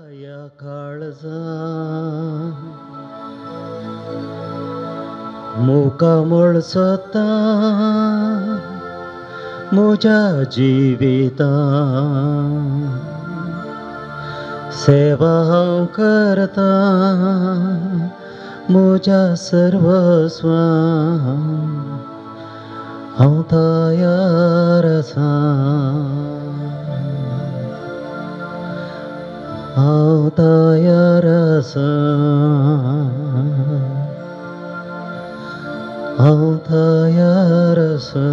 या काळजा मुखामळ सोदता म्हज्या जिवितां सेवा हांव करता म्हज्या सर्वस्वां हांव तयार आसा हांव तयार आसा हांव तयार आसा.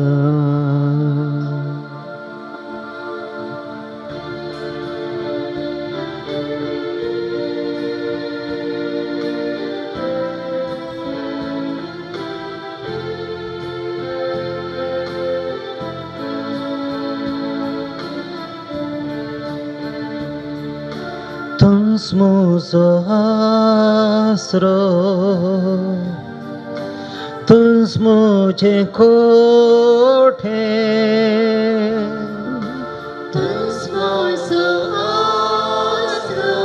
तुंस म्हजो आसरो तुंस म्हजें कोठें तुंस म्हजो आसरो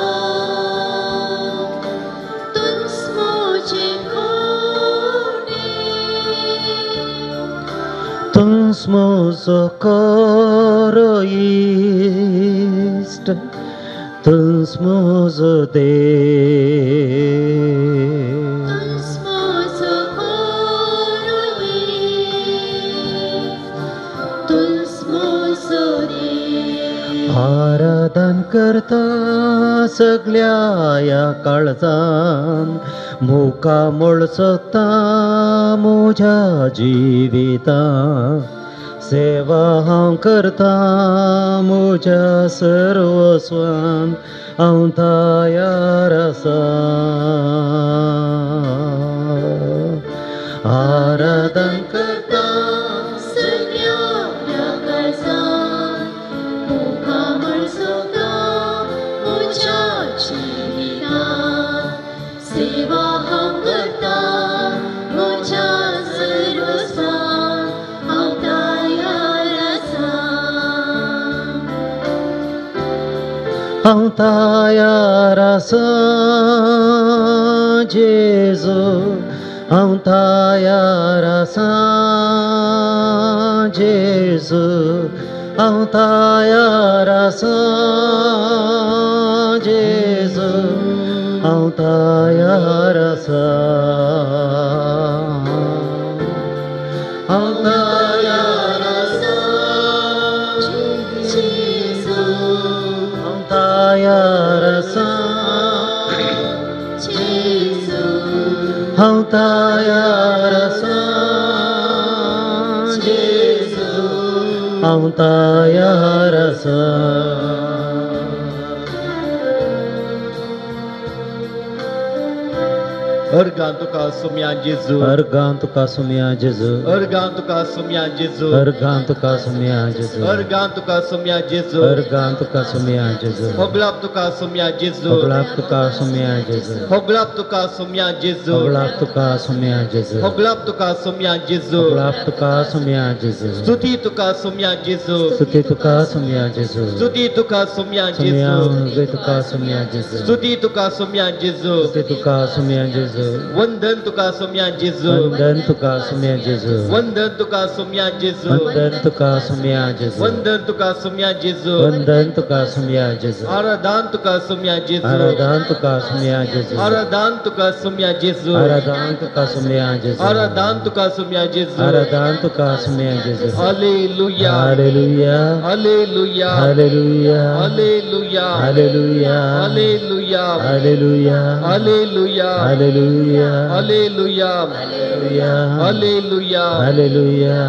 तुंस म्हजें कोठें तुंस म्हजो खरो इश्ट तुंस म्हजो देव तुंस म्हजो खरो इश्ट तुंस म्हजो देव. आराधन करता सगल्या ह्या काळजान मुखामळ सोदता म्हज्या जिवितां सेवा हांव करता म्हज्या सर्वस्वान हांव तयार आसा. आराधन करता सगळ्या ह्या काळजान मुखामळ सोदता म्हज्या जिवितांत सेवा हांव करता म्हज्या सर्वस्वान हांव तयार आसा. हांव तयार आसा जेजू हांव तयार आसा जेजू हांव तयार आसा जेजू हांव तयार आसा हांव तयार आसा जेजू हांव तयार आसा जेजू हांव तयार आसा जेजू हांव तयार आसा. अर्गां तुका सुम्या जेजू अर्गां तुका सुम्या जेजू अर्गां तुका सुम्या जेजू अर्गां तुका सुम्या जेजू अर्गां तुका सुम्या जेजू अर्गां तुका सुम्या जेजू होगलाप तुका सुम्या जेजू होगलाप तुका सुम्या जेजू होगलाप तुका सुम्या जेजू होगलाप तुका सुम्या जेजू होगलाप तुका सुम्या जेजू होगलाप तुका सुम्या जेजू स्तुती तुका सुम्या जेजू स्तुती तुका सुम्या जेजू स्तुती तुका सुम्या जेजू स्तुती तुका सुम्या जेजू स्तुती तुका सुम्या जेजू स्तुती तुका सुम्या जेजू वंदन तुका सुम्या जेजू वंदन तुका सुम्या जेजू वंदन तुका सुम्या जेजू वंदन तुका सुम्या जेजू वंदन तुका सुम्या जेजू वंदन तुका सुम्या जेजू आराधन तुका सुम्या जेजू आराधन तुका सुम्या जेजू आराधन तुका सुम्या जेजू आराधन तुका सुम्या जेजू आराधन तुका सुम्या जेजू आराधन तुका सुम्या जेजू. Hallelujah hallelujah hallelujah hallelujah hallelujah hallelujah hallelujah hallelujah hallelujah hallelujah hallelujah hallelujah hallelujah hallelujah.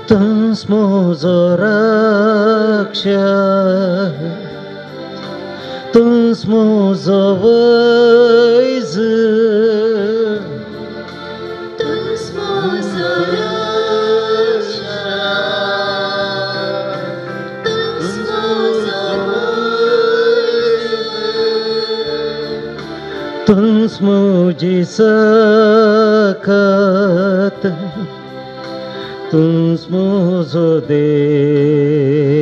तुंस म्हजो रक्षक तुंस म्हजो वैज तुंस म्हजो रक्षक तुंस म्हजो वैज तुंस म्हजी सकत तुंस म्हजो देव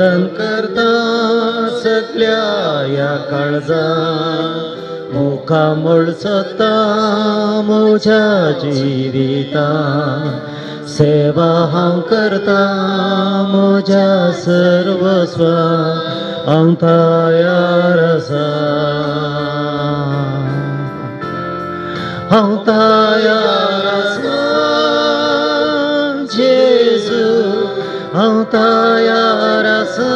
आराधन करता सगळ्या ह्या काळजा मुखामळ सोदता म्हज्या जिविता सेवा हांव करता म्हज्या सर्वस्व हांव तयार आसा हांव तयार आसा जेजू हांव तयार आसा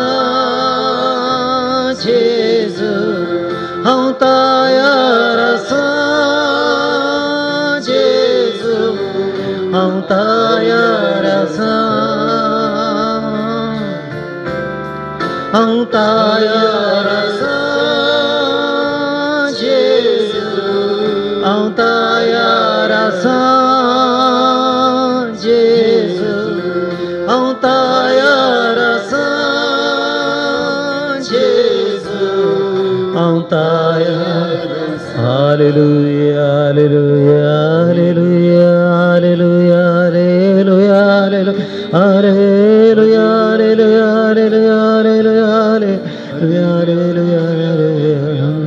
जेजू हांव तयार आसा जेजू हांव तयार आसा हांव तयार आसा जेजू हांव तयार आसा जेजू हांव तयार आसा जेजू हांव तयार. Hallelujah, hallelujah, hallelujah, hallelujah, hallelujah, hallelujah, hallelujah, hallelujah, hallelujah, hallelujah, hallelujah. Hallelujah, hallelujah, hallelujah, hallelujah, hallelujah, hallelujah, hallelujah, hallelujah.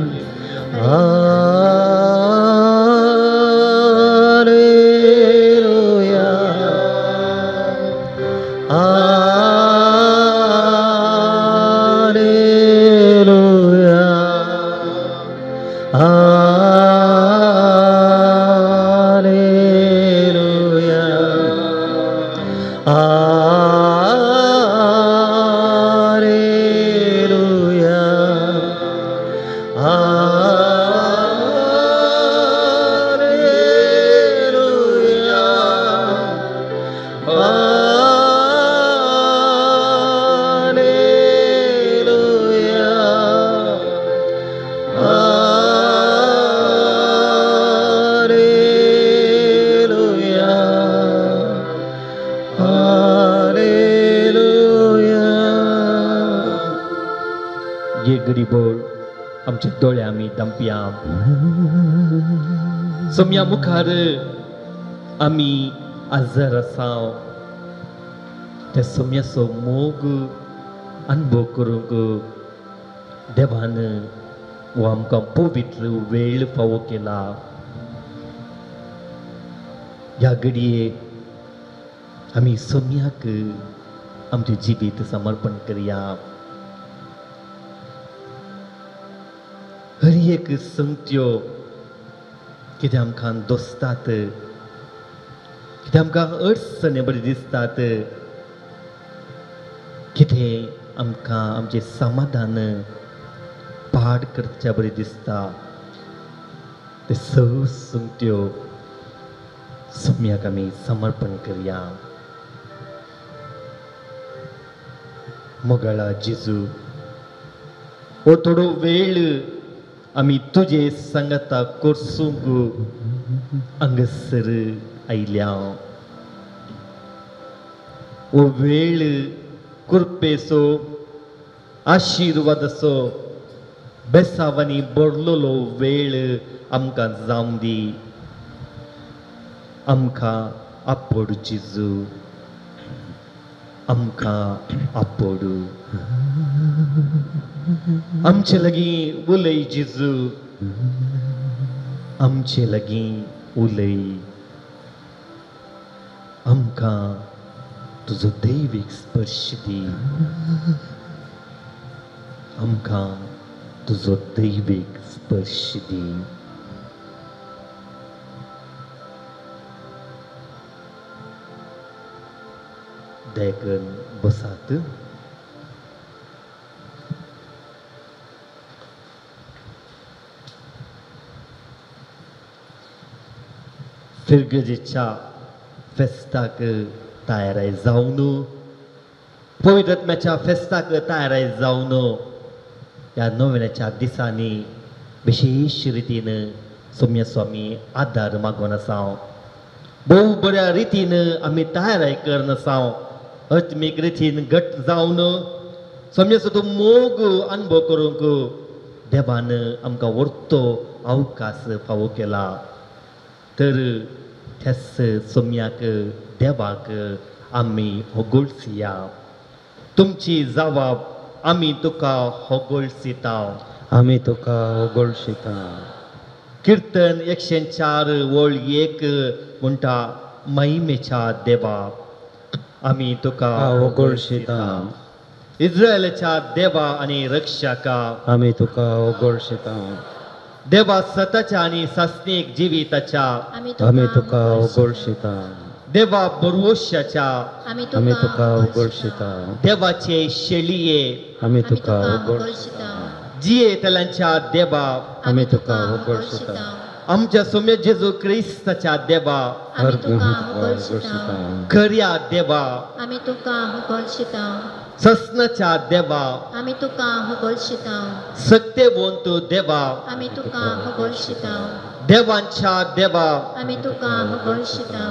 ये गरीबोळ आमचे दोळे आमी दंपया सोम्या मुखार आमी आजर आसा त्या सोम्याचो मोग अनुभव करूंक देवान हो आमकां पवित्र वेळ फावो केला. ह्या घडये आमी सोम्याक आमचें जिवीत समर्पण करया. हर एक संगत्यो कितें आमकां दोसतात, कितें आमकां अडचणे बरी दिसतात, कितें आमकां आमचें समाधान पाड करच्या बरी दिसता, ते सगळ्यो संगत्यो सोम्याक आमी समर्पण करया. मोगाळा जेजू, हो थोडो वेळ आमी तुजे सांगाता कोर्सूंक हांगासर आयल्या. हो वेळ कृपेचो, आशिर्वादाचो, बेसावांनी भरलेलो वेळ आमकां जावं दी. आमकां आपोड जेजू, आमकां आपोडू. आमचे लागीं उलय जेजू, आमचे लागीं उलय. आमकां तुजो दैवीक स्पर्श दी, आमकां तुजो दैवीक स्पर्श दी. दया बसात. फिरगजेच्या फेस्ताक तयाराय जावन, पवित्र आत्म्याच्या फेस्ताक तयाराय जावन ह्या नव्याच्या दिसांनी विशेश रितीन सोम्या स्वामी आदार मागून आसा. भोव बऱ्या रितीन आमी तयाराय करून आसा. आत्मीक रितीन घट जावन सोम्याचो तो मोग अनुभव करूंक देवान आमकां व्हरतो अवकाश फावो केला. तर त्याच सोम्याक देवाक आमी होगोळसिया. तुमची जावाब आमी तुका होगोळसिता. आमी तुका होगोळसिता. किर्तन 104 वळ 1 म्हणटा, महिमेच्या देवा आमी तुका होगोळसिता. इस्रायलाच्या देवा आनी रक्षका आमी तुका होगोळसिता. देवा सताच्या आनी सासणीक जिविताच्या आमी तुका होगोळसिता. देवा बरवशाच्या आमी तुका होगोळसिता. देवाचे शेळये आमी तुका होगोळसिता. जियेतल्यांच्या देवा आमी तुका होगोळसिता. आमच्या सोम्या जेजू क्रिस्ताच्या देवा आमी तुका होगोळसिता. खऱ्या देवा आमी तुका होगोळसिता. ससनाच्या देवा आमी तुका होगोळसिता. सत्तेवंत देवा आमी तुका होगोळसिता. देवांच्या देवा आमी तुका होगोळसिता.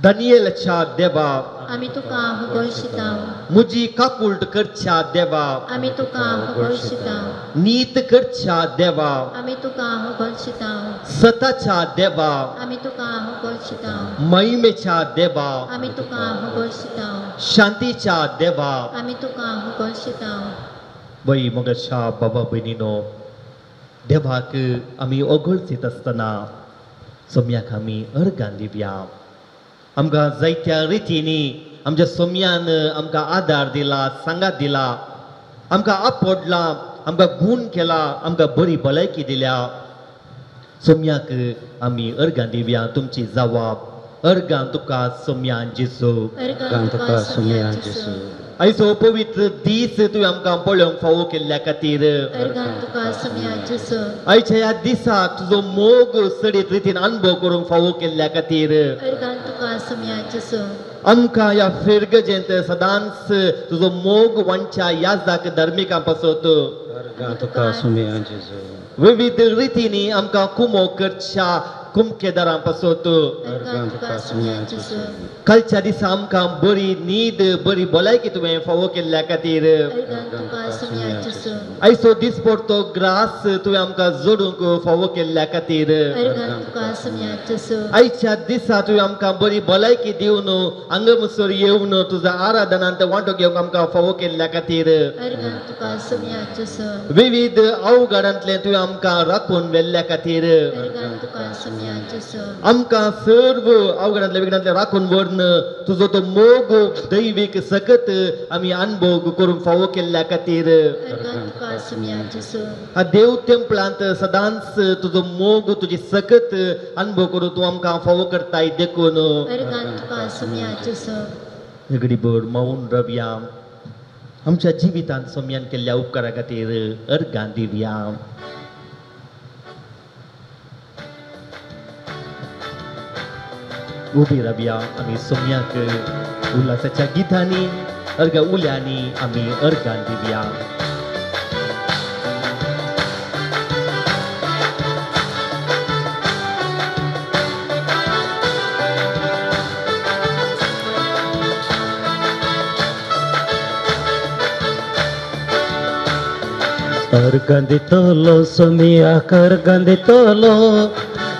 दानियेलाच्या देवा आमी तुका होगोळसिता. मुजी काकुळट करच्या देवा आमी तुका होगोळसिता. नीत करच्या देवा आमी तुका होगोळसिता. सताच्या देवा आमी तुका होगोळसिता. महिमेच्या देवा आमी तुका होगोळसिता. शांतीच्या देवा आमी तुका होगोळसिता. वय मगशा बाबा भयणीनो, देवाक आमी ओगोळसीत आसतना सोम्याक आमी अर्गां दिवया. आमकां जायत्या रितींनी आमच्या सोम्यान आमकां आदार दिला, सांगात दिला, आमकां आपडला, आमकां गूण केला, आमकां बरी भलायकी दिल्या. सोम्याक आमी अर्गां दिवया. तुमची जवाब अर्गां तुका सोम्यान जेजू. अर्गां तुका सोम्यान जेजू. आयचो पवित्र दीस तुवें आमकां पळोवंक फावो केल्ल्या खातीर अर्गां तुका सोम्यान जेजू. आयच्या ह्या दिसा तुजो मोग सडीत रितीन अनुभव करूंक फावो केल्ल्या खातीर अर्गां तुका सोम्यान जेजू. आमकां ह्या फिरगजेंत सदांच तुजो मोग वांटच्या याजाक धर्मिकां पासत अर्गां तुका सोम्यान जेजू. विविध रितींनी आमकां कुमो करच्या कुमकेदारां पासत अर्गां तुका सोम्यान जेजू. कालच्या दिसा आमकां बरी न्हीद, बरी भलायकी तुवें फावो केल्ल्या खातीर अर्गां तुका सोम्यान जेजू. आयचो दिसपडतो ग्रास तुवें आमकां जोडूंक फावो केल्ल्या खातीर अर्गां तुका सोम्यान जेजू. आयच्या दिसा तुवें आमकां बरी भलायकी दिवन हांगासर येवन तुज्या आराधनांत वांटो घेवंक आमकां फावो केल्ल्या खातीर अर्गां तुका सोम्यान जेजू. विविध अवघडांतलें तुवें आमकां राखून व्हेल्ल्या खातीर अर्गां तुका सोम्यान जेजू. आमकां सर्व अवघडांतले विघ्नांतले राखून व्हरून तुजो तो मोग दैवीक सकत आमी अनुभव करूंक फावो केल्ल्या खातीर अर्गां तुका सोम्यान जेजू. हा देव टेम्पलांत सदांच तुजो मोग तुजी सकत अनुभव करून तूं आमकां फावो करताय देखून अर्गां तुका सोम्यान जेजू. घडीभर मौन रवया. आमच्या जिवितांत सोम्यान केल्ल्या उपकारा खातीर अर्गां दिवया. उबी रावया आमी सोम्याक उल्हासाच्या गितांनी अर्गा उल्यांनी आमी अर्गां दिवया. अर्गां दितलो सोम्याक अर्गां दितलो,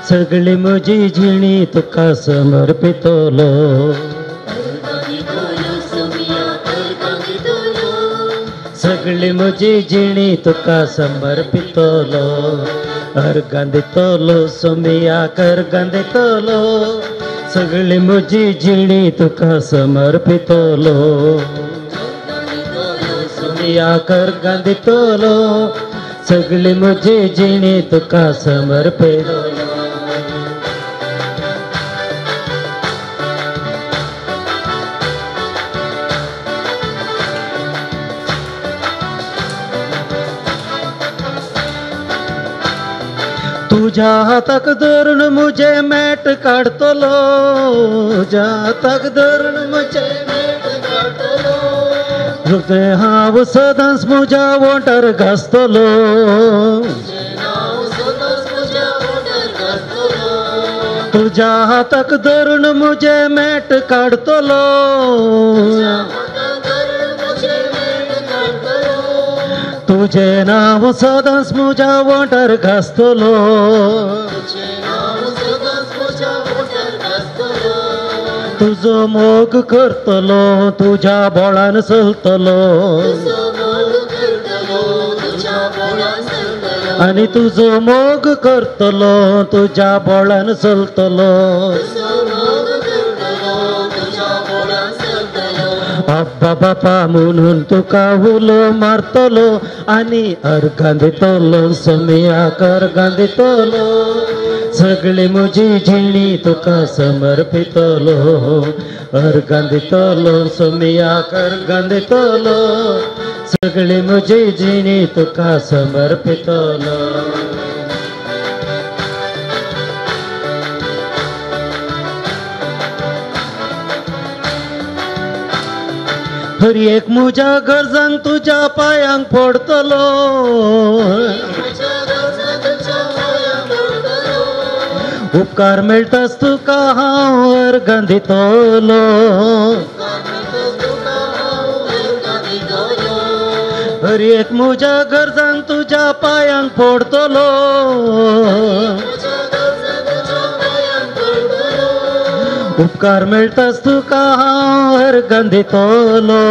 सगळी म्हजी जिणी तुका समर्पितलो. अर्गां दितलो सोम्याक अर्गां दितलो, सगळी म्हजी जिणी तुका समर्पितलो. अर्गां दितलो सोम्याक अर्गां दितलो, सगळी म्हजी जिणी तुका समर्पितलो. अर्गां दितलो सोम्याक अर्गां दितलो, सगळी म्हजी जिणी तुका समर्पितलो. तुझ्या हाताक धरून मुझे मेट काडतलो, तुझ्या हाताक धरून मुझे मेट काडतलो. तुजें हांव सदांच म्हज्या वोंठार घासतलो, तुझ्या हाताक धरून मुझे मेट काडतलो, तुझे नांव सदांच म्हज्या वोंठार घासतलो. तुजो मोग करतलो, तुज्या बोळान चलतलो, आनी तुजो मोग करतलो तुज्या बोळान चलतलो. अब्बा बापा म्हणून तुका उलो मारतलो आनी अर्गां दितलो सोम्याक अर्गां दितलो. सगळी म्हजी जिणी तुका समर्पितलो अर्गां दितलो सोम्याक अर्गां दितलो. सगळी म्हजी जिणी तुका समर्पितलो. हर एक म्हज्या गरजांक तुज्या पांयांक पडतलो. उपकार मेळटाच तुका हांव अर्गां दितलो. हर एक म्हज्या गरजांक तुज्या पांयांक पडतलो. उपकार मेळटाच तुका हांव अर्गां दितलो.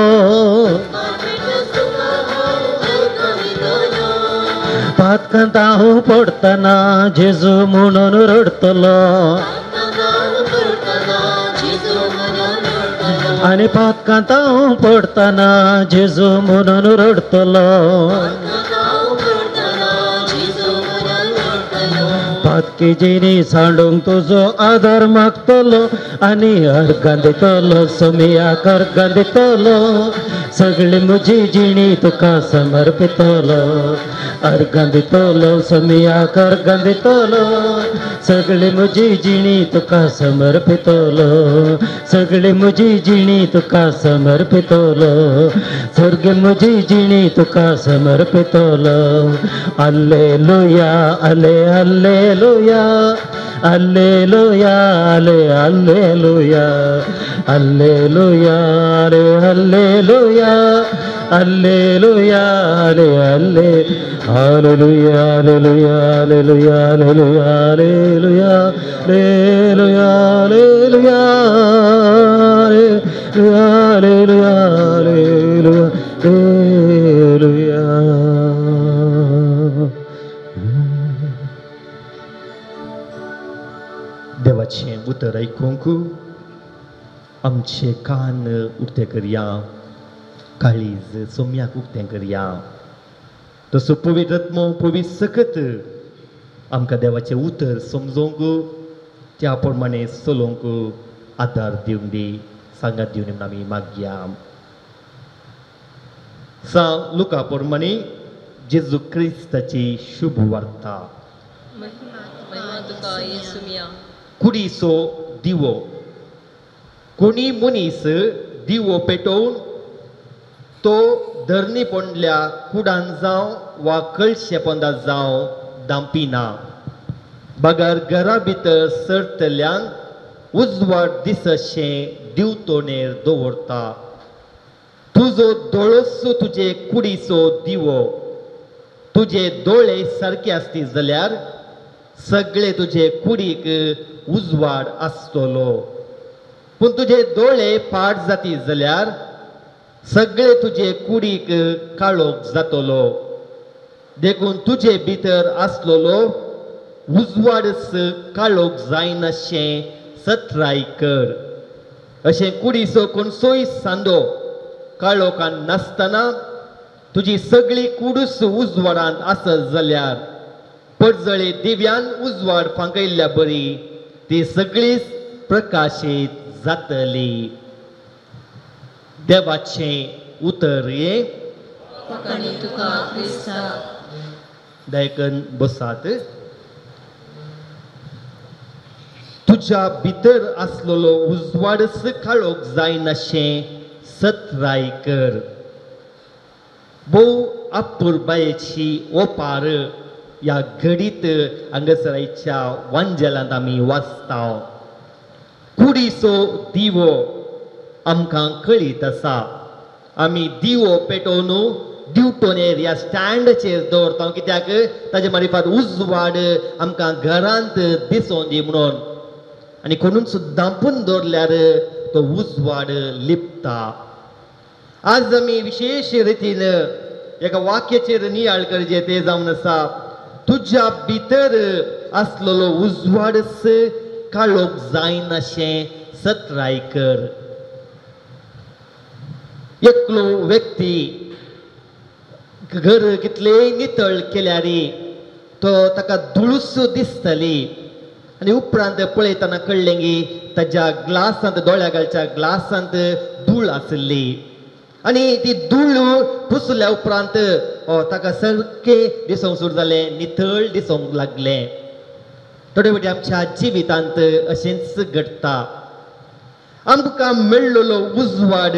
पातकांत हांव पडटना जेजू म्हणून रडतलो आनी पातकांत हांव पडटना जेजू म्हणून रडतलो. पातकी जिणी सांडूंक तुजो आदार मागतलो आनी अर्गां दितलो सोम्याक अर्गां दितलो. सगळी म्हजी जिणी तुका समर्पितलो अर्गां दितलो सोम्याक अर्गां दितलो. सगळी म्हजी जिणी तुका समर्पितलो सगळी म्हजी जिणी तुका समर्पितलो सगळी म्हजी जिणी तुका समर्पितलो. अल्लेलुया अले अल्लेलुया अल्लेलुया अले अल्लेलुया अल्लेलुया अले अल्लेलुया अल्लेलुया अले अल्ले hallelujah hallelujah hallelujah hallelujah hallelujah hallelujah hallelujah hallelujah hallelujah. देवाचें उतर आयकूंक आमचे कान उक्ते करया, काळीज सोम्याक उक्तें करया. तसो पवित्र आत्मो पवित्र सकत आमकां देवाचें उतर समजोंक त्या प्रमाणे चलोवंक आदार दिवंक दी, सांगात दिवन म्हूण आमी मागया. सां लुका प्रमाणे जेजू क्रिस्ताची शुभ वार्ता. कुडीचो दिवो. कोणी मनीस दिवो पेटोवन तो धरणी पोंडल्या कुडान जावं वा कळशे पोंदा जावं दांपिना, बगर घरा भितर सरतल्यांक उजवाड दिसशें दिवतोणेर दवरता. तुजो दोळोसो तुजे कुडीचो दिवो. तुजे दोळे सारके आसती जाल्यार सगळे तुजे कुडीक उजवाड आसतलो, पूण तुजे दोळे पाड जाती जाल्यार सगळे तुजे कुडीक काळोख जातलो. देखून तुजे भितर आसलेलो उजवाडच काळोख जायनाशें सत्राय कर. अशें कुडीचो कोणसोय सांदो काळोखान नासतना तुजी सगळी कुडूस उजवाडांत आसत जाल्यार परजळे दिव्यान उजवाड फांकयल्ल्या बरी ती सगळीच प्रकाशीत जातली. देवाचें उतर हें. दयकन बसात. तुज्या भितर आसलेलो उजवाडच काळोख जायनाशें सत्राय कर. भोव अपुरबायेची ओपार ह्या घडीत हांगासराच्या वांजेलांत आमी वाचता. कुडीचो दिवो आमकां कळीत आसा. आमी दिवो पेटोवन दिवटोनेर ह्या स्टँडाचेर दवरता, कित्याक ताजे मारिफात उजवाड आमकां घरांत दिसोन दी म्हणून. आनी कोणूच दांपून दवरल्यार तो उजवाड लिपता. आज आमी विशेश रितीन एका वाक्याचेर नियाळ करचे ते जावन आसा, तुज्या भितर आसलेलो उजवाडस काळोख जायनाशें सत्राय कर. एकलो व्यक्ती घर कितलें नितळ केल्यार तो ताका धुळूस दिसतली आनी उपरांत पळयतना कळ्ळें की ताज्या ग्लासांत, दोळ्या घालच्या ग्लासांत धूळ आसली आनी ती धूळ पुसल्या उपरांत ताका सारकें दिसूंक सुरू जालें, नितळ दिसूंक लागलें. थोडे फावटी आमच्या जिवितांत अशेंच घडटा. आमकां मेळ्ळलो उजवाड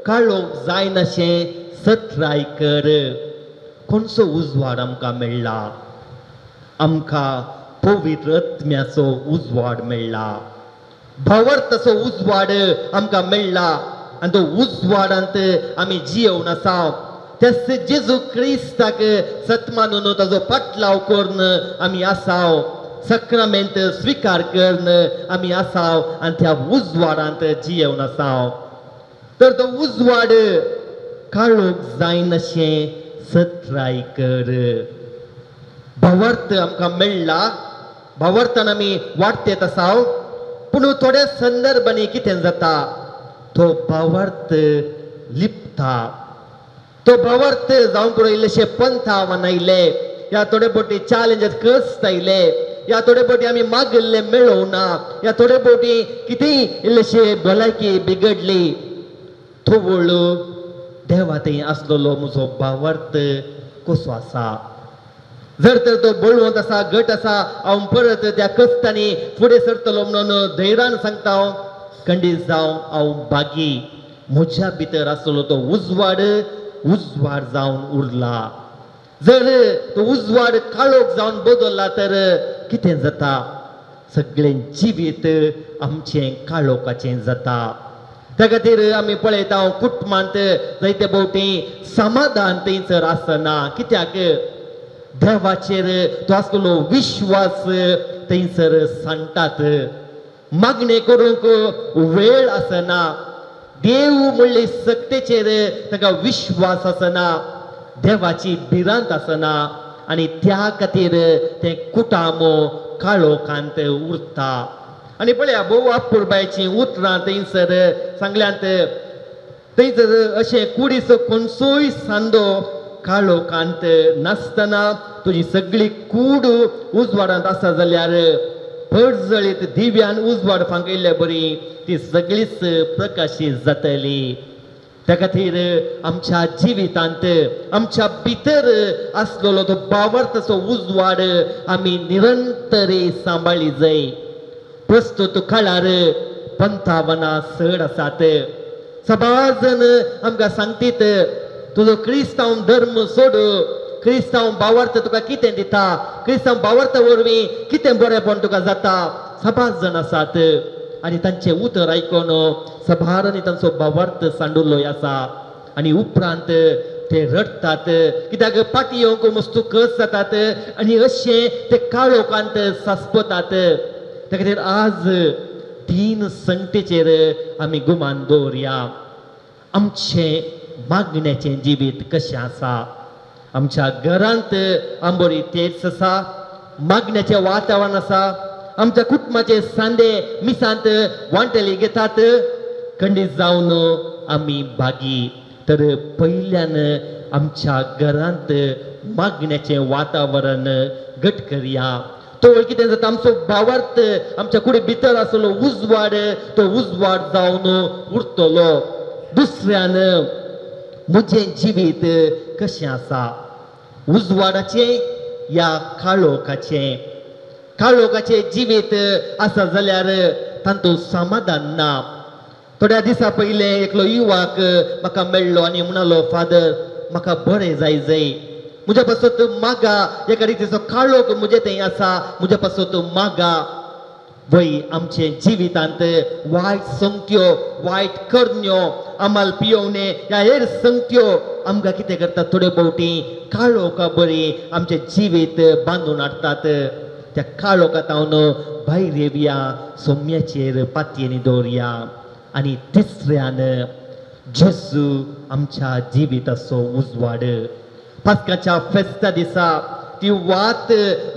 काळोख जायनाशें सत्राय कर. कोणसो उजवाड आमकां मेळ्ळा? आमकां पवित्र आत्म्याचो उजवाड मेळ्ळा, भावार्थाचो उजवाड आमकां मेळ्ळा आनी तो उजवाडांत आमी जियेवन आसा. त्याच जेजू क्रिस्ताक सत मानून ताजो पाटलाव करून आमी आसाव, सक्रामेंत स्विकार करून आमी आसाव आनी त्या उजवाडांत जियेवन आसाव. तर तो उजवाड काळोख जायनाशें सत्राय कर. भावार्थ आमकां मेळ्ळा, भावार्थान आमी वाडटेत आसाव, पूण थोड्या संदर्भांनी कितें जाता, तो भावार्थ लिपता. तो भावार्थ जावंक पुरो इल्लेशे पंथावन आयले, ह्या थोडे फावटी चॅलेंजीस कश्ट आयले, ह्या थोडे फावटी आमी मागिल्ले मेळोवना, ह्या थोडे फावटी कितेंय इल्लेशे भलायकी बिगडली, थोवळ देवा थंय आसलेलो म्हजो भावार्थ कसो आसा? जर तर तो बळवंत आसा, घट आसा, हांव परत त्या कश्टांनी फुडें सरतलो म्हणून धैर्यान सांगता हांव, खंडीत जावं हांव बागी, म्हज्या भितर आसलो तो उजवाड उजवाड जावन उरला. जर तो उजवाड काळोख जावन बदलला तर कितें जाता? सगळें जिवीत आमचें काळोखाचें जाता. त्या खातीर आमी पळयता कुटुंबांत जायते भोवटी समाधान थंयसर आसना. कित्याक? देवाचेर तो आसलेलो विश्वास थंयसर सांडटात, मागणें करूंक वेळ आसना, देव म्हणले सक्तेचेर ताका विश्वास आसना, देवाची भिरांत आसना आनी त्या खातीर तें कुटाम काळोखांत उरता. आनी पळया भोव अपुरबायचीं उतरां थंयसर सांगल्यांत. थंयसर अशें कुडीचो खंयचोय सांदो काळोखांत नासतना तुजी सगळी कूड उजवाडांत आसा जाल्यार परजळीत दिव्यान उजवाड फांकयल्ले बरी ती सगळीच प्रकाशीत जातली. त्या खातीर आमच्या जिवितांत आमच्या भितर आसलेलो तो भावार्थाचो उजवाड आमी निरंतरी सांबाळी जाय. प्रस्तुत काळार पंथावनां चड आसात. सबार जण आमकां सांगतीत, तुजो क्रिस्तांव धर्म सोड, क्रिस्तांव भावार्थ तुका कितें दिता, क्रिस्तांव भावार्था वरवीं कितें बरेंपण तुका जाता. सबार जण आसात आनी तांचें उतर आयकून सबारांनी तांचो भावार्थ सांडुल्लो आसा आनी उपरांत ते रडटात कित्याक फाटीं येवंक मस्तू कस जातात आनी अशें ते काळोखांत सासपतात. त्या खातीर आज तीन संगतेचेर आमी गुमान दवरया. आमचें मागण्याचें जिवीत कशें आसा? आमच्या घरांत आंबोरी तेच आसा, मागण्याचें वातावरण आसा, आमच्या कुटुंबाचे सांदे मिसांत वांटेली घेतात, खंडीत जावन आमी भागी. तर पयल्यान आमच्या घरांत मागण्याचें वातावरण घट करया. तो कितें जाता, आमचो भावार्थ आमच्या कुडी भितर आसलो उजवाड तो उजवाड जावन उरतलो. दुसऱ्यान म्हजें जिवीत कशें आसा? उजवाडाचें या काळोखाचें? काळोखाचें जिवीत आसा जाल्यार तातूंत समाधान ना. थोड्या दिसा पयलें एकलो युवाक म्हाका मेळ्ळो आनी म्हणालो, फादर म्हाका बरें जाय जाय, म्हज्या पासत मागा, एका रितीचो काळोख म्हजे थंय आसा, म्हज्या पासत मागा. वय आमचे जिवितांत वायट संगत्यो, वायट करण्यो, आमाल पियोवणे ह्या हेर संगत्यो आमकां कितें करतात, थोडे भोवटी काळोखा बरी आमचें जिवीत बांदून हाडटात. त्या काळोखा तावन भायर येवया, सोम्याचेर पातयेनी दवरया. आनी तिसऱ्यान जेजू आमच्या जिविताचो उजवाड. पास्काच्या फेस्ता दिसा ती वात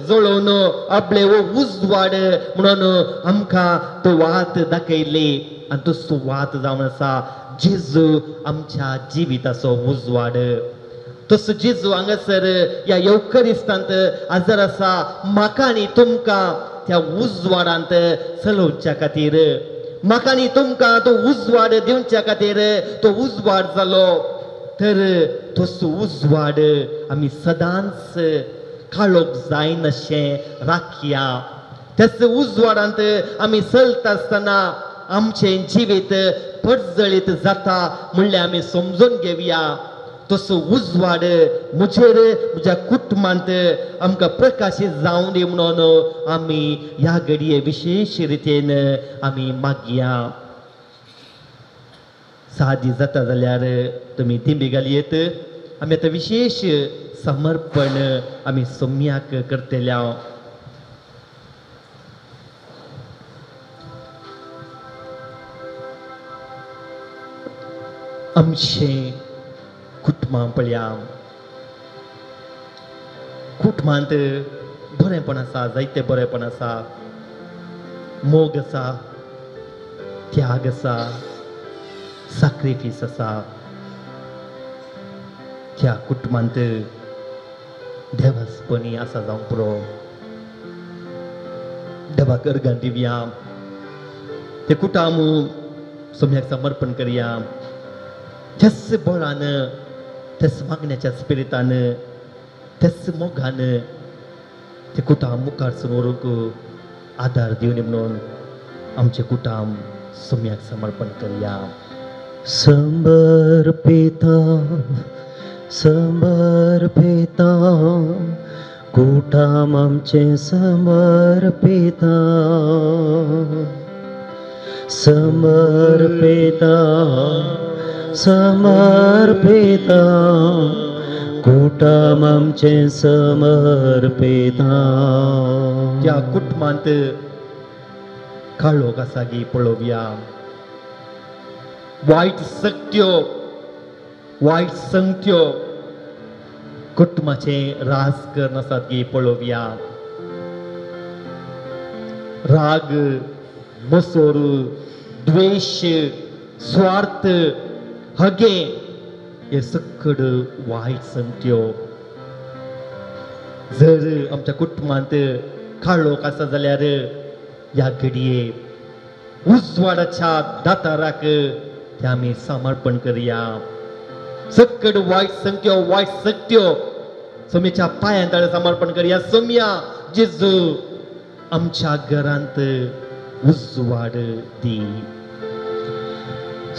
जळोवन आपले उजवाड म्हणून आमकां तो वात दाखयली आनी तो वात जावन आसा जेजू आमच्या जिविताचो उजवाड. तसो जेजू हांगासर ह्या येवकरिस्तांत हजर आसा म्हाका आनी तुमकां त्या उजवाडांत चलोवच्या खातीर, म्हाका आनी तुमकां तो उजवाड दिवच्या खातीर तो उजवाड जालो. तर तसो उजवाड आमी सदांच काळोख जायनाशें राखया. त्याच उजवाडांत आमी चलता आसतना आमचें जिवीत परजळीत जाता म्हणल्यार आमी समजून घेवया. तसो उजवाड म्हजेर म्हज्या कुटुंबांत आमकां प्रकाशीत जावं दी म्हणून आमी ह्या घडये विशेश रितीन आमी मागया. सादी जाता जाल्यार तुमी दिंबी घालयेत. आमी आतां विशेश समर्पण आमी सोम्याक करतल्या. आमचें कुटुंबां पळया, कुटुंबांत बरेंपण आसा, जायते बरेंपण आसा, मोग आसा, त्याग आसा, साक्रिफीस आसा. त्या कुटुंबांत देवासपणी आसा जावंक पुरो. देवाक अर्गां दिवया, ते कुटुंब सोम्याक समर्पण करया. त्याच बळान, त्याच मागण्याच्या स्पिरितान, त्याच मोगान ते कुटुंब मुखार व्हरूंक आदार दिवन म्हणून आमचें कुटुंब सोम्याक समर्पण करया. समर्पिता समर्पिता कुटुंब आमचें समर्पिता, समर्पिता समर्पिता कुटुंब आमचें समर्पिता. त्या कुटुंबांत काळोख आसा गी पळोवया. वायट शक्त्यो, वायट संगत्यो कुटुंबाचें राज करून आसात गी पळोवया. राग, मसोर, द्वेश, स्वार्थ, हगे हे सकड वायट संगत्यो जर आमच्या कुटुंबांत काळोख आसा जाल्यार ह्या घडये उजवाडाच्या दाताराक ते आमी समर्पण करया. सकड वायट संगत्यो, वायट शक्त्यो सोम्याच्या पांयां तळे समर्पण करया. सोम्या जेजू आमच्या घरांत उजवाड दी.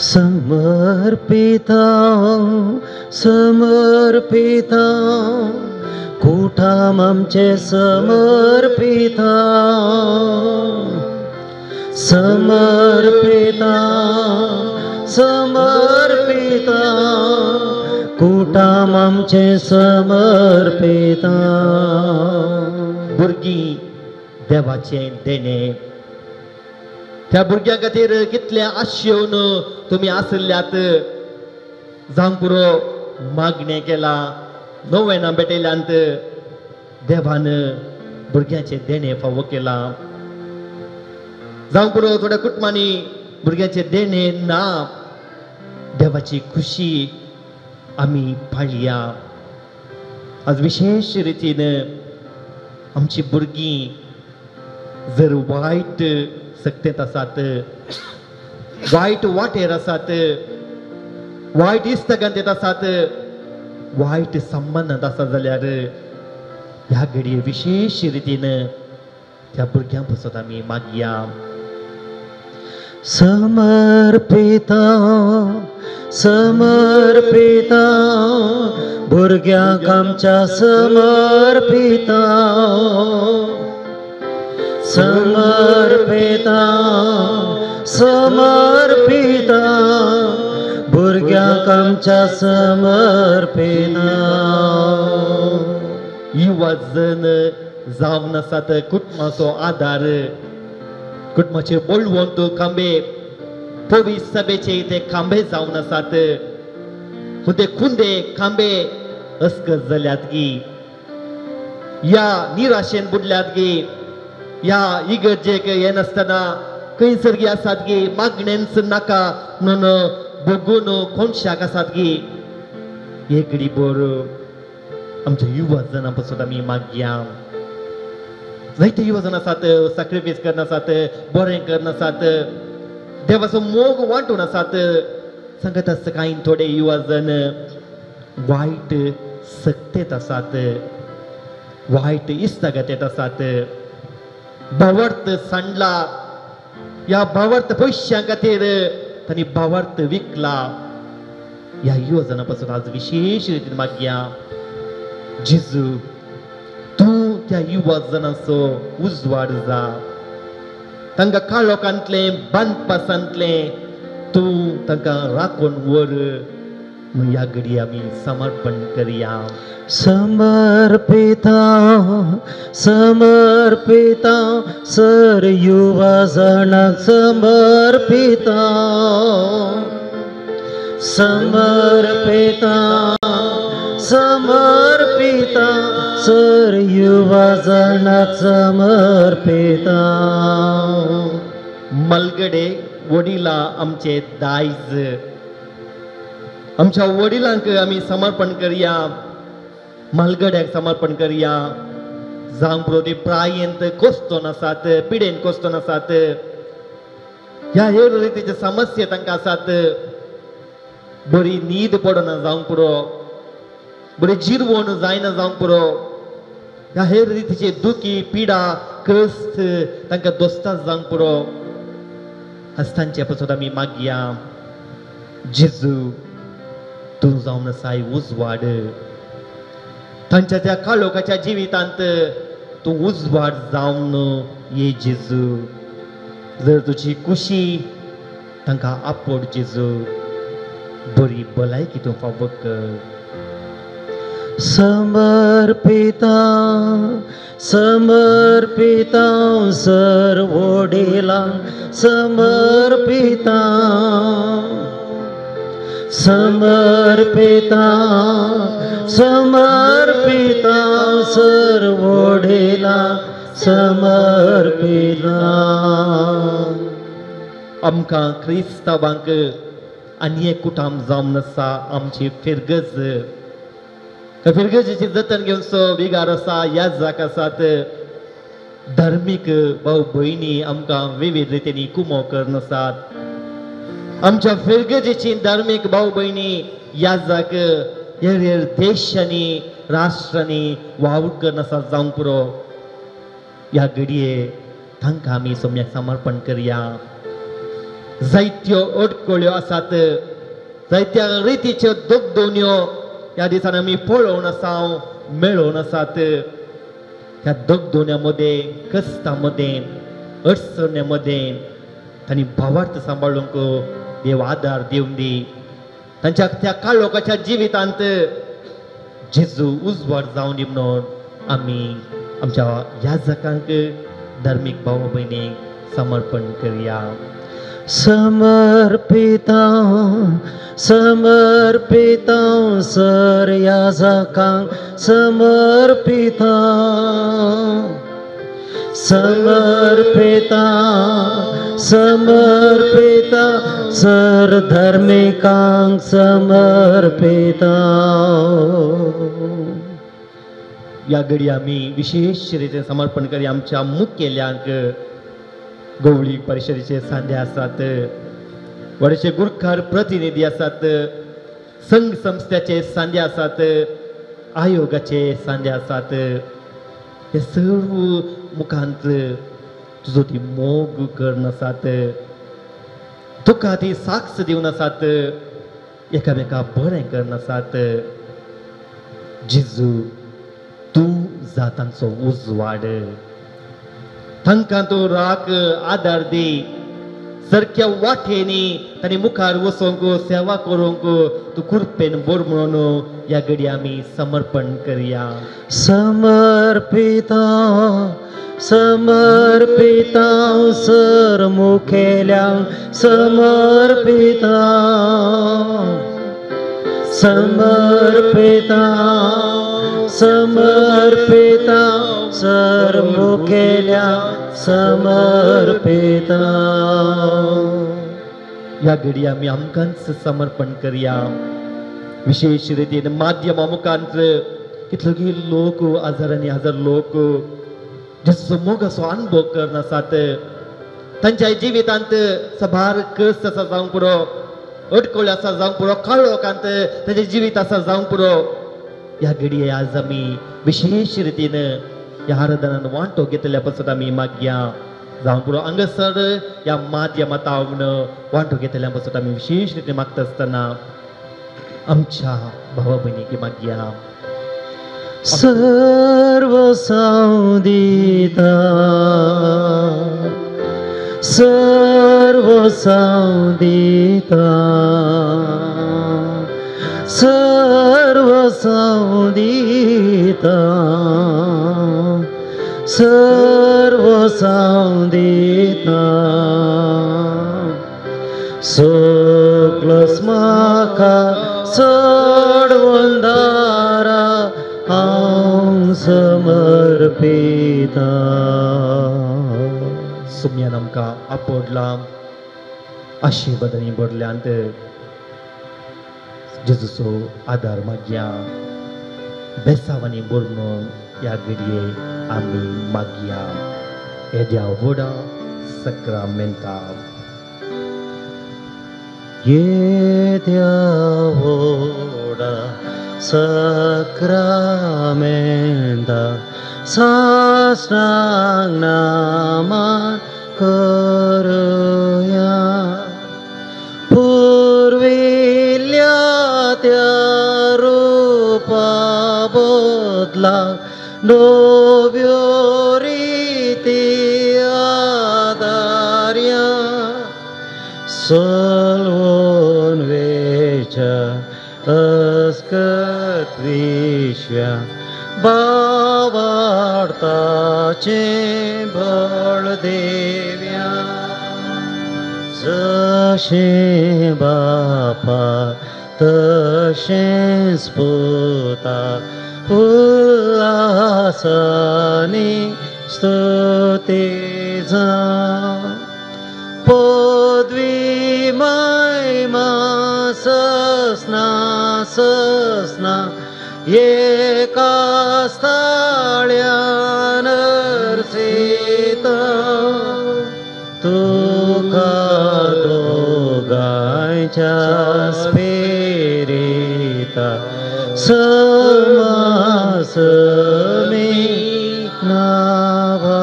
समर्पिता समर्पिता कुटुंब आमचें समर्पिता, समर्पिता समर्पिता कुटुंब आमचें समर्पिता. भुरगीं देवाचें देणें. त्या भुरग्यां खातीर कितले आशेवन तुमी आसल्यात. जावंक पुरो मागणें केलां, नोवेनां भेटयल्यांत, देवान भुरग्यांचें देणें फावो केलां. जावंक पुरो थोड्या कुटुंबांनी भुरग्यांचें देणें ना. देवाची खुशी आमी पाळया. आज विशेश रितीन आमची भुरगीं जर वायट सक्तेंत आसात, वायट वाटेर आसात, वायट इश्टागतींत आसात, वायट संबंदांत आसा जाल्यार ह्या घडये विशेश रितीन त्या भुरग्यां पासत आमी मागया. समर्पिता समर्पिता भुरग्यांक आमच्या समर्पिता, समर्पिता समर्पिता भुरग्यांक आमच्या समर्पिता. युवा जन जावन आसात कुटुंबाचो आदार, कुटुंबाचे बळवंत खांबे, पवित्र सभेचे ते खांबे जावन आसात. ते खुंदे खांबे अस्कत जाल्यात गी, ह्या निराशेन बुडल्यात गी, ह्या इगर्जेक येनासतना खंयसर गी आसात गी, मागणेंच नाका म्हणून बगून कोनशाक आसात गी, एक घडी भर आमच्या युवा जणां पासून आमी मागया. जायते युवा जण आसात सॅक्रिफायस करनासात, बरें करनासात, देवाचो मोग वांटून आसात. सांगत आसता कांय थोडे युवा जण वायट सक्तेत आसात, वायट इश्टागतेत आसात, भावार्थ सांडला, ह्या भावार्थ पयशां खातीर तांणी भावार्थ विकला. ह्या युवा जणां पासून आज विशेश रितीन मागया, जेजू तूं त्या युवा जणांचो उजवाड जा, तांकां काळोखांतलें बांदपासांतलें तूं तांकां राखून व्हर. ह्या घडी आमी समर्पण करया. समर्पिता समर्पिता सर युवा जणांक समर्पिता, समर्पिता समर्पिता सर युवा जणांक समर्पिता. मलगडे वडिला आमचे दायज, आमच्या वडिलांक आमी समर्पण करया, म्हालगड्याक समर्पण करया. जावं पुरो ती प्रायेंत कोसतोन आसात, पिडेन कोसतोन आसात, ह्या हेर रितीचे समस्या तांकां आसात, बरी न्हीद पडना जावंक पुरो, बरी जिरवण जायना जावंक पुरो, ह्या हेर रितीचे दुखी पिडा कश्ट तांकां दोस्तां जावंक पुरो. आज तांचे पासून आमी मागया, जेजू तूं जावन आसाय उजवाड, तांच्या त्या काळोखाच्या जिवितांत तूं उजवाड जावन ये जेजू. जर तुजी कुशी तांकां आपोड जेजू, बरी भलायकी तूं फावो कर. समर्पिता समर्पिता सर वडिलांक समर्पिता, समर्पिता समर्पिता सर वडिलांक समर्पिता. आमकां क्रिस्तांवांक आनी एक कुटाम जावन आसा आमची फिरगज, त्या फिरगजेची जतन घेवचो विगार आसा, याजाक आसात, धार्मीक भाव भयणी आमकां विविध रितींनी कुमो करून आसात. आमच्या फिरगजेची धार्मीक भाव भयणी याजाक हेर हेर देशांनी राष्ट्रांनी वावर करून आसात जावंक पुरो. ह्या घडये तांकां आमी सोम्याक समर्पण करया. जायत्यो अडकळ्यो आसात, जायत्या रितीच्यो दगदोन्यो ह्या दिसांनी आमी पळोवन आसा, मेळोवन आसात. ह्या दगदोन्या मदें, कश्टां मदें, अडचण्या मदें तांणी भावार्थ सांबाळूंक देव आदार दिवन दी. तांच्या त्या काळोखाच्या जिवितांत जेजू उजवाड जावन दी म्हणून आमी आमच्या याजकांक धार्मीक भाव भयणीक समर्पण करया. समर्पिता समर्पिता सर याजकांक समर्पिता, समर्पिता समर्पिता सर धार्मिकांक समर्पिता. ह्या घडी आमी विशेश रितीन समर्पण करया आमच्या मुखेल्यांक. गवळी परिशदेचे सांदे आसात, वाड्याचे गुरखार प्रतिनिधी आसात, संघ संस्थेचे सांदे आसात, आयोगाचे सांदे आसात. हे सर्व मुखांत तुजो ती मोग करून आसात, तुका ती साक्ष दिवन आसात, एकामेका बरें करून आसात. जेजू तूं जा तांचो उजवाड, तांकां तूं राख आदार दी, सारक्या वाटेनी तांणी मुखार वचोंक सेवा करूंक तूं कृपेन बोर म्हणून ह्या घडी आमी समर्पण करया. समर्पिता समर्पिता सर मुखेल्यांक समर्पिता, समर्पिता समर्पिता सर्मुखेल्या समर्पिता। ह्या घडये आमी आमकांच समर्पण करया। विशेष रितीन माध्यमा मुखांत कितलोगी लोक हजारांनी हजार लोक जेजूचो मोगाचो अनुभव करनासात, तांच्या जिवितांत सभार कस आसा जावंक पुरो, अडकळ्यो आसा जावंक पुरो, काळोखांत तांचें जिवीत आसा जावंक पुरो। ह्या घडये आज आमी विशेष रितीन ह्या आराधनान वांटो घेतल्या पासून आमी मागया जावंक पुरो। हांगासर ह्या माध्यमांत वांटो घेतल्या पासून आमी विशेष रितीन मागता आसतना आमच्या भावा भयणीक मागया। सर्व सावदिता सर्व सावदिता सर्व सावदिता सर्व सावदिता सकलस म्हाका चडवंदारा हांव समर्पिता। सुम्यान आमकां आपोडला आशिर्वादांनी भरल्यांत जेजूचो आदार मागया, बेसावांनी भरून ह्या घडये आमी मागया। येद्या व्हडा सक्रामेंता येद्या व्हडा सक्रामेंता साष्टांग नमन करुया। पुर्विल्ल्या त्या रूपा बदला नव्यो रिती आदार्या सलवून वेच्या अस्कत विश्व्या बावार्ताचें बळ देव्या। जशें बापा तशेंच पुता उल्हासांनी स्तुती जावं। पदवी महिमा ससना ससना एका स्थाळ्यान अर्सिता तुका दोगांच्या स्पिरिता समासमी नावाडता।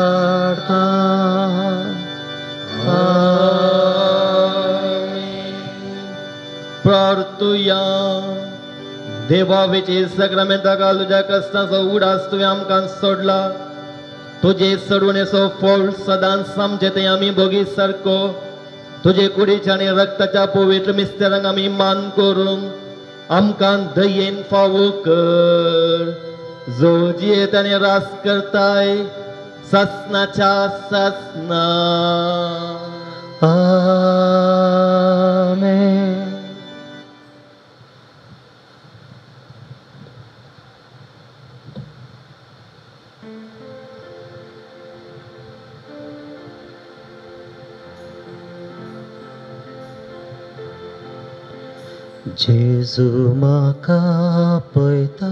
प्रार्थुया। देवा वेचे सक्रामेंता घाल तुज्या कश्टांचो उडास तुवें आमकां सोडला, तुजे सोडवणेचो फळ सदांच आमचे तें आमी भोगी सारको तुजे कुडीच्या आनी रक्ताच्या पवित्र मिस्तेरांक आमी मान करून आमकां दयेन फावो कर, जो जियेत आनी रास करताय ससनाच्या ससना। आमेन। जेजू म्हाका पळयता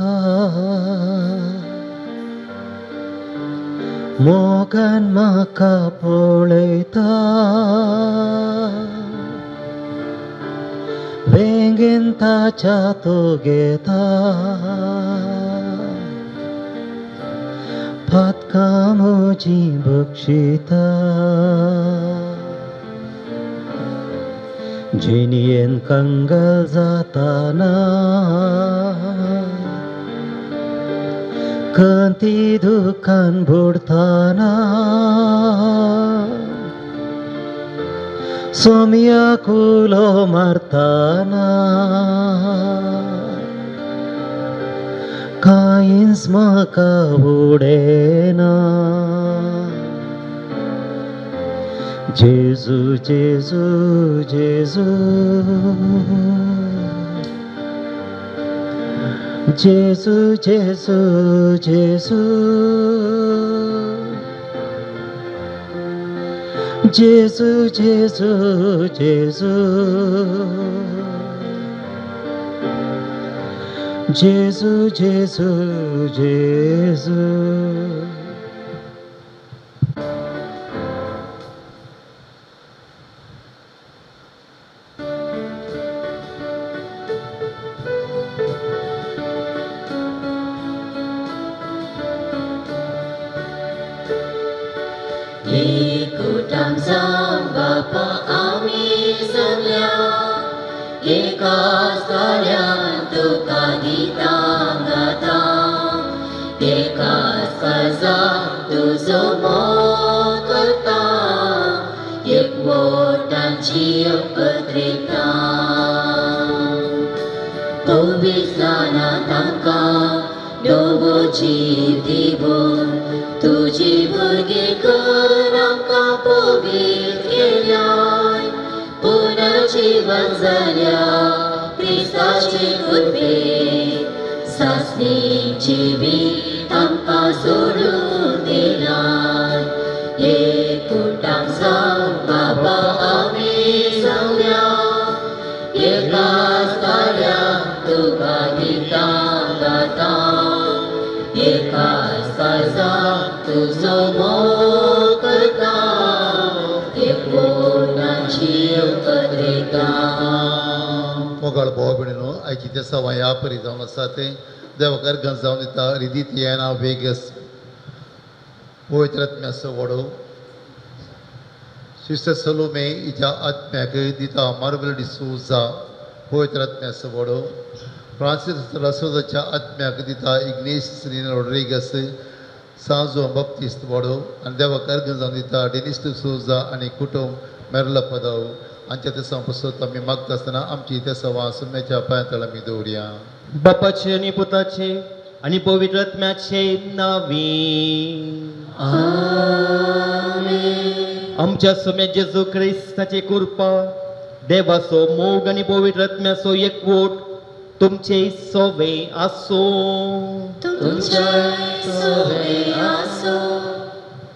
मोगान म्हाका पळयता वेंगेन ताच्या तो घेता पातकां म्हजीं बक्षिता। जिणयेन कंगाल जाताना कंती दुखान बुडताना सोम्या कुलो मारताना कांयच म्हाका उडयना। जेजू जेजू जेजू जेजू जेजू जेजू जेजू जेजू जेजू जेजू जेजू जेजू। मोगाळ भाव भयणीनो आयची देसावां ह्या परी जावन आसा तें देवाक अर्गां जावन दिता रिदीत येना वेगस पवित्र आत्म्याचो वडो सिस्टर सलोमे हिच्या आत्म्याक दिता मार्बल डिसोजा पवित्र आत्म्याचो वडो फ्रांसीस रसोदाच्या आत्म्याक दिता इग्नेश रॉड्रिगस साजो बाप्तिस्त वडो आनी देवाक अर्गां जावन दिता डेनिस डिसोजा आनी कुटुंब मेरला पदाव आमच्या तेसां पसत आमी मागता आसतना आमची तेसावां सुम्याच्या पांयां आमी दवरया। बापाचे आनी पुताचे आनी पवित्र आत्म्याचे नांवी आमच्या सुम्या जेजू क्रिस्ताचे कृपा देवाचो मोग आनी पवित्र आत्म्याचो एकवट तुमचे सोवे आसूं।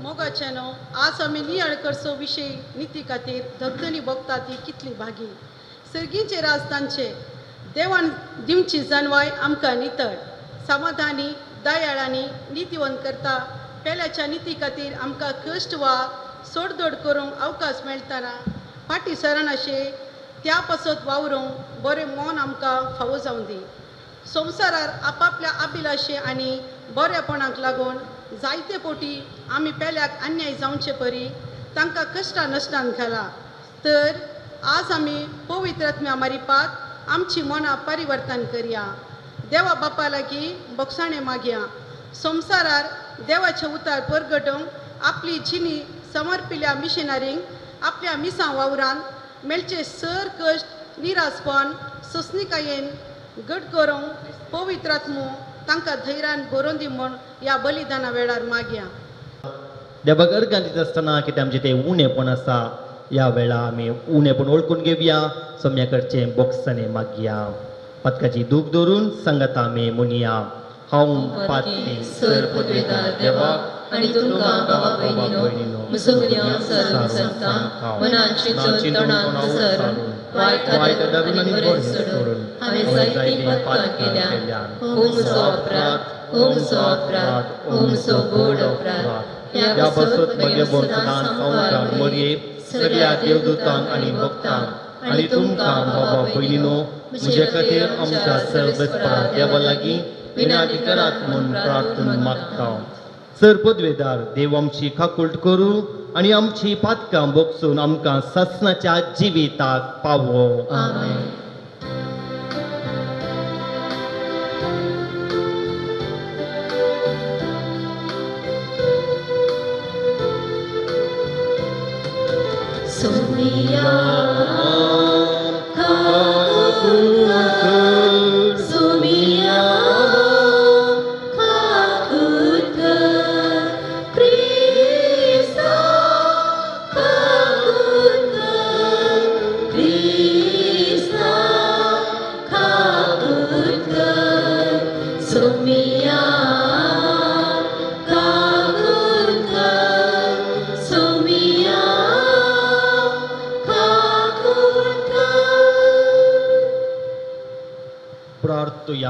मोगाच्यानो आज आमी नियाळ करचो विशय निती खातीर धगधनी भोगता ती कितली भागी सर्गीचे राज तांचे देवान दिवची जानवाय आमकां नितळ समाधानी दयाळांनी नितीवंत करता। पेल्याच्या निती खातीर आमकां कश्ट वा सोडदोड करूंक अवकाश मेळटना फाटीं सरनाशे त्या पासत वावरूंक बरें मन आमकां फावो जावं दी। संवसारार आपापल्या अभिलाशे आनी बरेपणाक लागून जायते पोटी आमी पेल्याक अन्याय जावचे परी तांकां कश्टां नश्टान घाला तर आज आमी पवित्र आत्म्या मारिपात आमची मनां परिवर्तन करया। देवा बापा लागीं बोगसाणें मागया। संवसारार देवाचें उतार परगटोवंक आपली जिणी समर्पिल्या मिशनरींक आपल्या मिसां वावरान मेळचे सर कश्ट निरासपण सोंसणिकायेन घट करूंक पवित्र आत्मो तांकां धैर्यान भरोवन दी म्हूण ह्या बलिदाना वेळार मागया। देवाक अर्गां दिता आसतना कितें आमचें तें उणेपण आसा ह्या वेळार आमी उणेपण वळखून घेवया सोम्या कडचें बोगसाणें मागया। पातकाची दूख धरून सांगाता आमी म्हणया हांव पातकी सर पदवेदार देवाक आनी तुमकां भावा भयणीनो म्हजो गुन्यांव सारून सांगता मनान चिंतून तोंडान सरून वायट धरून आनी बरें सोडून हांवें जायतीं पातकां केल्यां। हो म्हजो अपराध, हो म्हजो अपराध, हो म्हजो व्हड अपराध। ह्या पासत म्हगे सदां संवसार मरये सगळ्या देवदूतांक आनी भक्तांक आनी तुमकां बाबा भयणीनो म्हजे खातीर आमच्या सर्वेस्परा देवा लागीं विनंती करात म्हूण प्रार्थना मागता। सर पदवेदार देव आमची काकुळट करूं आनी आमची पातकां भोगसून आमकां सासणाच्या जिविताक पावो। सोनिया सोमिया Krishna, Kakutkar,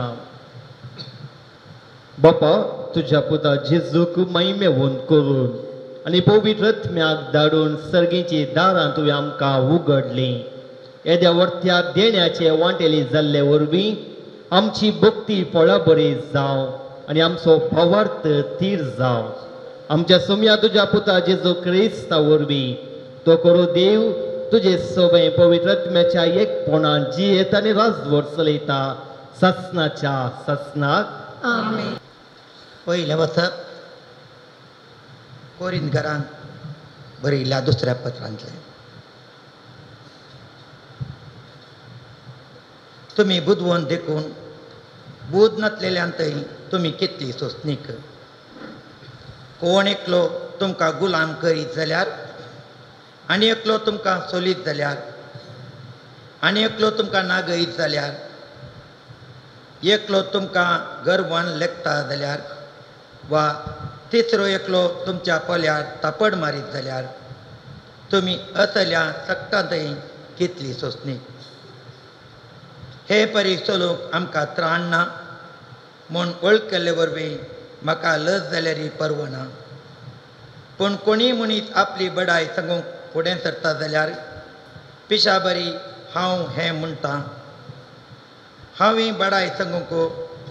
मागया. बापा, तुज्या पुता जेजूक महिमेवंत करून आनी पवित्र आत्म्याक धाडून सर्गीची दारां तुवें आमकां उगडलीं. येद्या वर्त्या देण्याचे वांटेली जाल्ले वरवीं आमची भक्ती फळां बरी जावं आनी आमचो भावार्थ थीर जावं. आमच्या सोम्या तुज्या पुता जेजू क्रिस्ता वरवीं तो करू देव तुजे सवय पवित्र आत्म्याच्या एकपणान जियेत आनी राजवट चलयता ससनाच्या ससनाक. आमेन. पयलें वचप कोरिंदकारांक बरयिल्ल्या दुसऱ्या पत्रांतलें. तुमी बुदवंत देखून बुद नासलेल्यांतय तुमी कितली सोंसणीक. कोण एकलो तुमकां गुलाम करीत जाल्यार आनी एकलो तुमकां सोलीत जाल्यार आनी एकलो तुमकां नागयत जाल्यार एकलो तुमकां गर्वान लेखता जाल्यार वा तिसरो एकलो तुमच्या पोल्यार तापड मारीत जाल्यार तुमी असल्या सक्तांतय कितली सोंसणीक. हे परी चलूंक आमकां त्राण ना म्हूण वळखल्ले वरवीं म्हाका लज जाल्यारय परवना. पूण कोणीय मनीस आपली बडाय सांगूंक फुडें सरता जाल्यार पिशा बरी हांव हें म्हणटा, हांवूय बडाय सांगूंक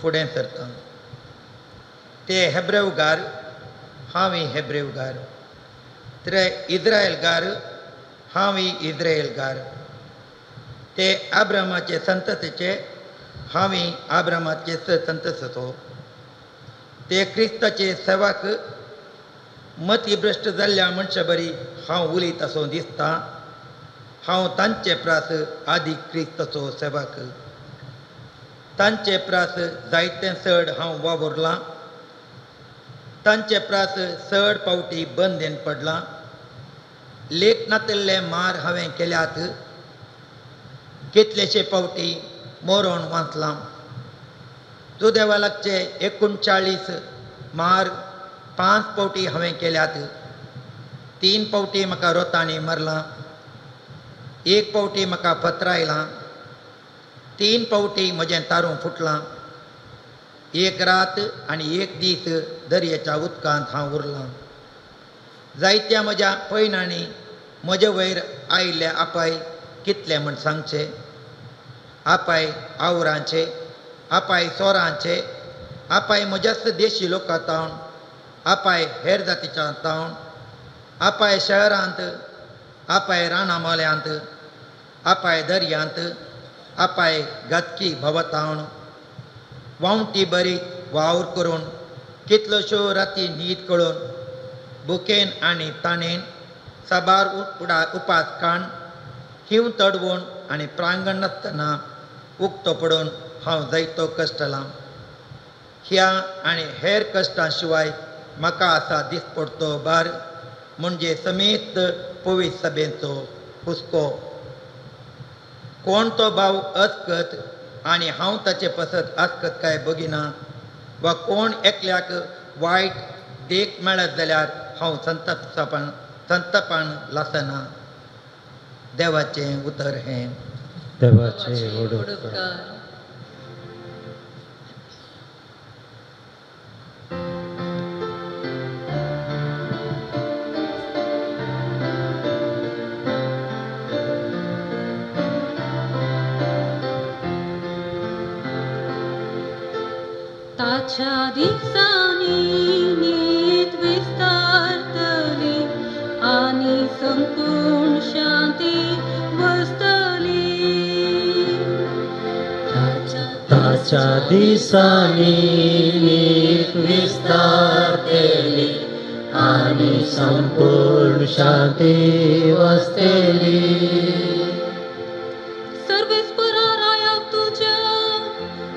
फुडें सरता. ते हेब्रेवगार, हांवूय हेब्रेवगार. ते इस्रायलगार, हांवूय इस्रायलगार. ते आब्रामाचे संततीचे, हांवूय आब्रामाचे संततीचो. ते क्रिस्ताचे सेवाक मतीभ्रश्ट जाल्ल्या मनशा बरी हांव उलयत आसूं दिसता. हांव तांचे प्रास आदी क्रिस्ताचो सेवाक. तांचे प्रास जायते चड हांव वावुरलां. तांचे प्रास चड पावटी बंदेन पडलां. लेख नातिल्ले मार हांवें केल्यात. कितलेशे पावटी मरण वाचलां. जुदेवा लागचे 39 मार 5 पावटी हांवें केल्यात. 3 पावटी म्हाका रोतांनी मारलां. 1 पावटी म्हाका पत्रायलां. 3 पावटी म्हजें तारूं फुटलां. 1 रात आनी 1 दीस दर्याच्या उदकांत हांव उरलां. जायत्या म्हज्या पयणांनी म्हजे वयर आयिल्ले आपाय कितले म्हण सांगचे. आपाय आवरांचे, आपाय चोरांचे, आपाय म्हज्याच देशी लोकां तावन, आपाय हेर जातीच्या तावन, आपाय शहरांत, आपाय रानां मोल्यांत, आपाय दर्यांत, आपाय घातकी भोंवतावन, वांवटी बरी वावर करून कितल्योश्यो राती न्हीद कळून भुकेन आनी ताणेन साबार उपास काण हींव तडवून आनी प्रांगण नासतना उक्तो पडून हांव जायतो कश्टलां. ह्या आनी हेर कश्टां शिवाय म्हाका आसा दिसपडतो भार म्हणजे समेस्त पवित्र सभेचो हुस्को. कोण तो भाव अस्कत आनी हांव ताचे पसत आसकत काय बगिना वा कोण एकल्याक वायट देख मेळत जाल्यार हांव संतापान लासना. देवाचें उतर हें. देवाचें उपकार. ताच्या दिसांनी नीत विस्तारतली आनी संपूर्ण शांती वसतली. ताच्या दिसांनी नीत विस्तारतली आनी संपूर्ण शांती वसतली. सर्वेस्परा रायाक तुज्या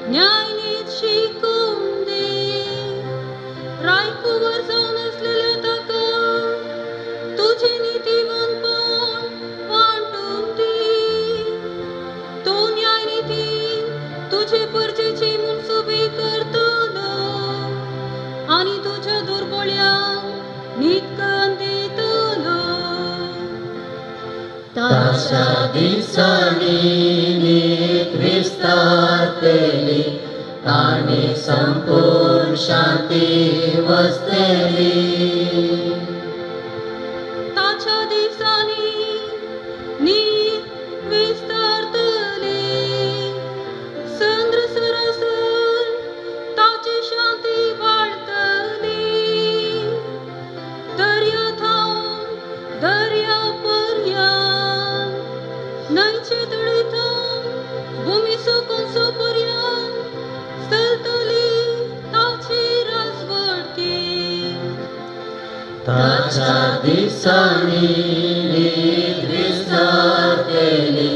न्याय नीत शिकून दे. रायकुवर जावन आसलेल्या ताका तुजें नितीवंतपण वांटून दी. तो न्याय नितीन तुजे परजेची मनसुबी करतलो आनी तुज्या दुर्बळ्यांक न्हीद दितलो. ताच्या दिसांनी नीत विस्तारतली आनी संपूर्ण शांती वसतली. ताच्या दिसांनी नीत विस्तारतली, चंद्र सरासर ताची शांती वाडटली. दर्या थावन दर्या पर्यंत, न्हंयचे तळे थावन भूमी कोनसो पर्यंत चलतली ताची राजवटी. ताच्या दिसांनी नीत विस्तारतली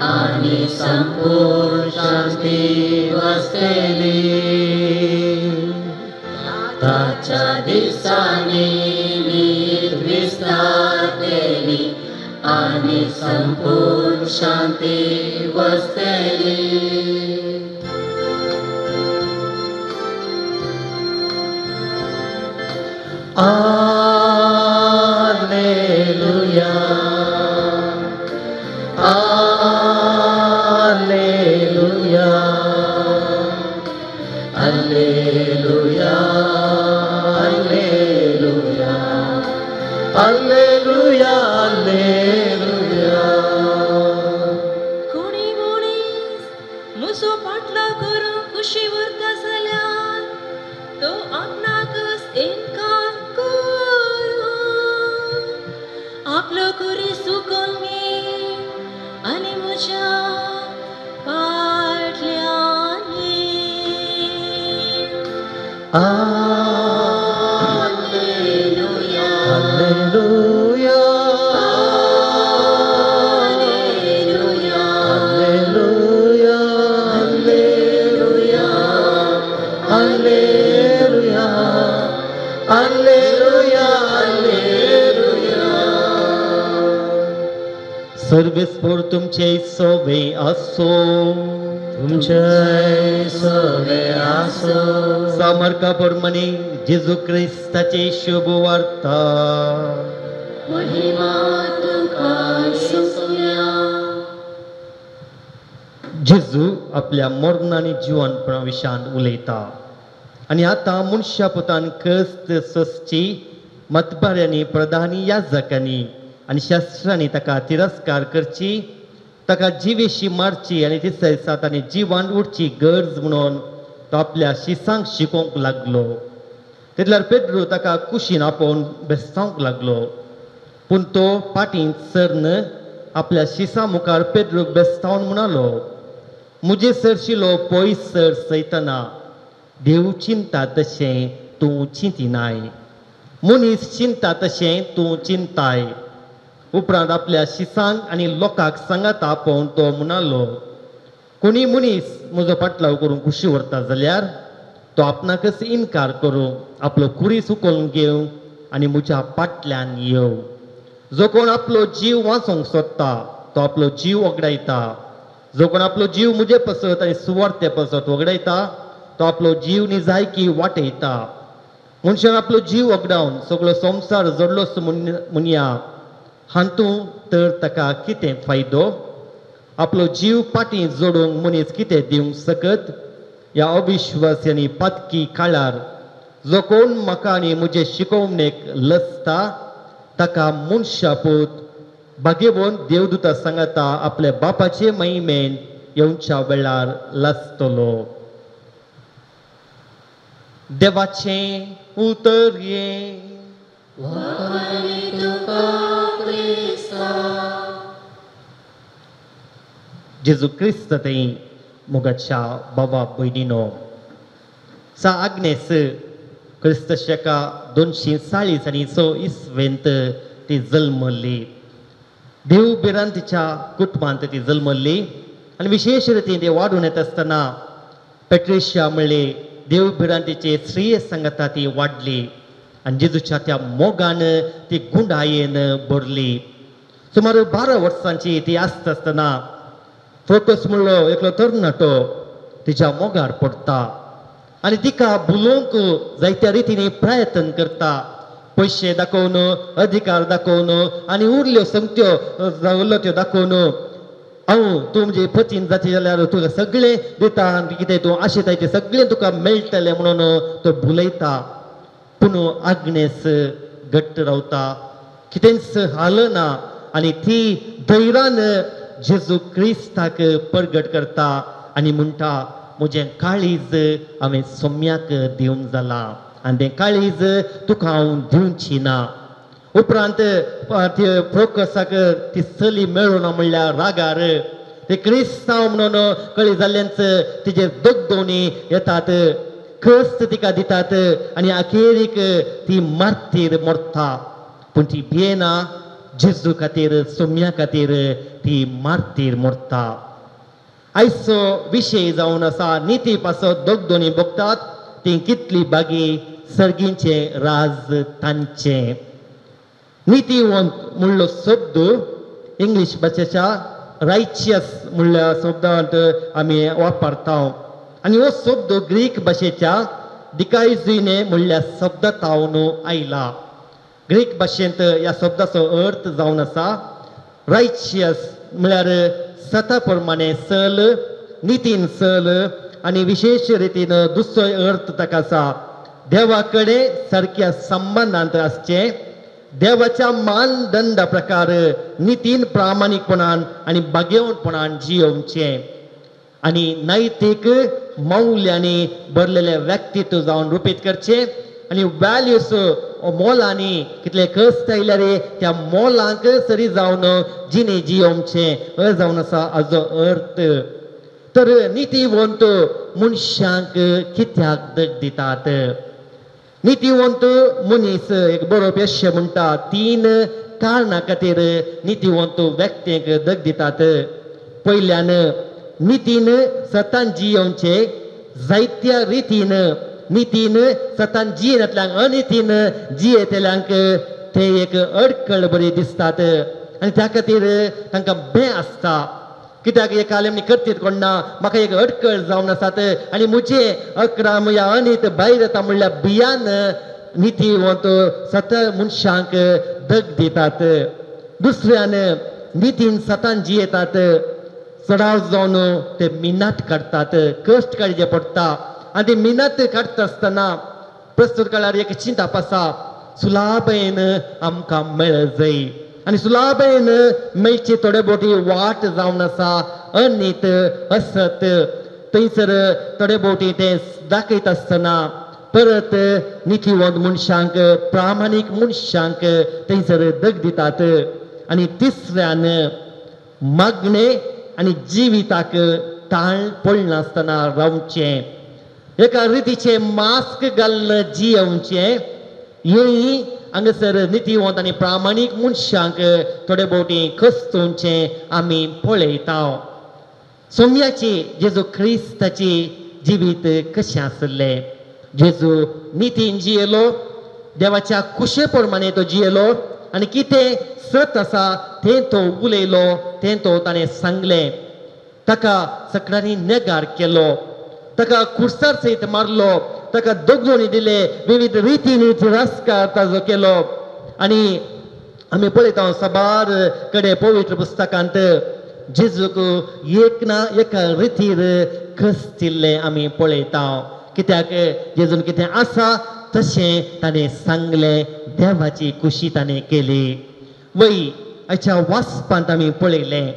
आनी संपूर्ण शांती वसतली. ताच्या दिसांनी नीत विस्तारतली आनी संपूर्ण शांती वसतली. Alleluia, Alleluia, Alleluia, Alleluia, Alleluia, Alleluia. कोणी मनीस म्हजो पाटलो करूंक खुशी उरता जाल्यार तो आपणाकच इनकार करूं, आपलो कुरी सुकोवन घे आनी म्हज्या फाटल्यान ये. Alleluia, Alleluia, Alleluia, Alleluia, Alleluia, Alleluia, Alleluia. सर्वेस्पोर तुमचे सोवे आसो, तुमचे सोवे आसो. सामर्का प्रमाणे जेजू क्रिस्ताची शुभ वार्ता. महिमा तुका सोम्या. जेजू आपल्या मरण आनी जिवनपणा विशयान उलयता आनी आतां मनशा पुतान कश्ट सोंसची, मतबाऱ्यांनी, प्रधानी याजकांनी आनी शास्त्रांनी ताका तिरस्कार करची, ताका जिवेशी मारची आनी तिसऱ्या दिसा ताणें जिवान उरची गरज म्हणून तो आपल्या शिसांक शिकोवंक लागलो. तितल्यार पेद्रू ताका कुशीन आपोवन बेसावंक लागलो, पूण तो पाटींत सरन आपल्या शिसां मुखार पेद्रूक बेस्तावन म्हणालो, म्हजे सरशिलो पयस सर सैतना, देव चिंता तशें तूं चिंतिनाय, मनीस चिंता तशें तूं चिंताय. उपरांत आपल्या शिसांक आनी लोकांक सांगाता आपोवन तो म्हणालो, कोणी मनीस म्हजो पाटलाव करूंक खुशी व्हरता जाल्यार तो आपणाकच इनकार करूं, आपलो कुरीस उखलून घेवं आनी म्हज्या फाटल्यान येवं. जो कोण आपलो जीव वाचोवंक सोदता तो आपलो जीव वगडायता, जो कोण आपलो जीव म्हजे पसत आनी सुवार्थे पसत वगडायता तो आपलो जीव निजायकी वाटयता. मनशान आपलो जीव वगडावन सगळो संवसार जोडलोच म्हणया, हातूंत तर ताका कितें फायदो? आपलो जीव पाटी जोडूंक मनीस कितें दिवंक सकत? ह्या अविश्वास आनी पातकी काळार जो कोण म्हाका आनी म्हजे शिकोवणेक लजता ताका मनशापूत भागेवन देवदूता सांगाता आपल्या बापाचे महिमेन येवच्या वेळार लजतलो. देवाचें उतर हें. जेजू क्रिस्त थंय मोगाच्या बाबा भयणीनो, सा आग्नेस क्रिस्त शेका 240 आनी 100 इसवेंत ती जल्मल्ली. देव भिरांतीच्या कुटुंबांत ती जल्मल्ली आनी विशेश रितीन ती वाडून येता आसतना पेट्रिशिया म्हणले देव भिरांतीचे स्त्रिये सांगता ती वाडली आनी जेजूच्या त्या मोगान ती गुंडायेन भरली. सुमार 12 वर्सांची ती आसता आसतना फोकस म्हणलो एकलो तरणाटो तिच्या मोगार पडटा आनी तिका भुलोवंक जायत्या रितीनी प्रयत्न करता. पयशे दाखोवन, अधिकार दाखोवन आनी उरल्यो संगत्यो उरल्यो त्यो दाखोवन हांव तूं म्हजे पतीन जाती जाल्यार तुका सगळें दिता आनी कितें तूं आशेताय तें सगळें तुका मेळटलें म्हणून तो भुलयता. पूण आग्नेस घट्ट रावता, कितेंच हालना आनी ती धैर्यान जेजू क्रिस्ताक परगट करता आनी म्हणटा म्हजें काळीज हांवें सोम्याक दिवंक जालां आनी तें काळीज तुका हांव दिवची ना. उपरांत प्रोकसाक ती चली मेळूना म्हणल्यार रागार ते क्रिस्तांव म्हणून कळी जाल्ल्याच तिजे दगदोवणी येतात, कस्त तिका दितात आनी अखेरीक ती मार्तीर मरता. पूण ती भियेना, जेजू खातीर सोम्या खातीर ती मार्तीर मरता. आयचो विशय जावन आसा निती पासत दगदोणी भोगतात ती कितली बागी सर्गींचें राज तांचें. नितीवंत म्हणलो शब्द इंग्लीश भाशेच्या रायचियस म्हणल्या शब्दांत आमी वापरता आनी हो शब्द ग्रीक भाशेच्या दिकायजुने म्हणल्या शब्दा तावन आयला. ग्रीक भाशेंत ह्या शब्दाचो अर्थ जावन आसा रायचियस म्हळ्यार सता प्रमाणे सल, नितीन सल आनी विशेश रितीन दुसरो अर्थ ताका आसा देवा कडेन सारक्या संबंदांत आसचें, देवाच्या मानदंडा प्रकार नितीन प्रामाणीकपणान आनी बागेवणपणान जियोवचें आनी नैतीक मौल्यांनी भरलेलें व्यक्तित्व जावन रुपीत करचें आनी व्हॅल्यूज मोलांनी कितले कश्ट आयल्यार त्या मोलांक सरी जावन जिणे जियोवचें अ जावन आसा हाजो अर्थ. तर नितीवंत मनशांक कित्याक दग दितात? नितीवंत मनीस एक बरोवपी अशें म्हणटा तीन कारणां खातीर नितीवंत व्यक्तींक दग दितात. पयल्यान नितीन सतान जियोवचें, जायत्या रितीन नितीन सतान जियेतल्यांक अनितीन जियेतल्यांक ते एक अडकळ बरी दिसतात आनी त्या खातीर तांकां बें आसता. कित्याक एक आमी करतीत कोण ना, म्हाका एक अडकळ जावन आसात आनी म्हजे अक्राम ह्या अनीत भायर येता म्हणल्यार भियान नितीवंत सत मनशांक दग दितात. दुसऱ्यान नितीन सतान जियेतात, चडाव जावन ते मिनात काडटात, कश्ट काडचे पडटा आनी ते मिनात काडटा आसतना प्रस्तुत काळार एक चिंताप आसा सुलाबेन आमकां मेळ जाय आनी सुलाबेन मेळची थोडे भोवटी वाट जावन आसा अनीत असत. थंयसर थोडे भोवटी तें दाखयता आसतना परत नितीवंत मनशांक प्रामाणीक मनशांक थंयसर दग दितात. आनी तिसऱ्यान मागणें आनी जिविताक ताळ पडनासतना रावचें, एका रितीचें मास्क घालून जियोवचें. हेंय हांगासर नितीवंत आनी प्रामाणीक मनशांक थोडे भोवटी खस्तोवचें आमी पळयता. सोम्याची जेजू क्रिस्ताची जिवीत कशें आसलें? जेजू नितीन जियेलो, देवाच्या कुशे प्रमाणे तो जियेलो आनी कितें सत आसा तें तो उलयलो, तें तो ताणें सांगलें. ताका सगळ्यांनी नेगार केलो, ताका कुर्सार सयत मारलो, ताका दगदोणी दिले, विविध रितीनी तिरस्कार ताजो केलो. आनी आमी पळयता साबार कडेन पवित्र पुस्तकांत जेजूक एक ना एका रितीर खसतिल्लें आमी पळयता. कित्याक जेजून कितें आसा तशें ताणें सांगलें, देवाची खुशी ताणें केली. वय आयच्या वाचपांत आमी पळयलें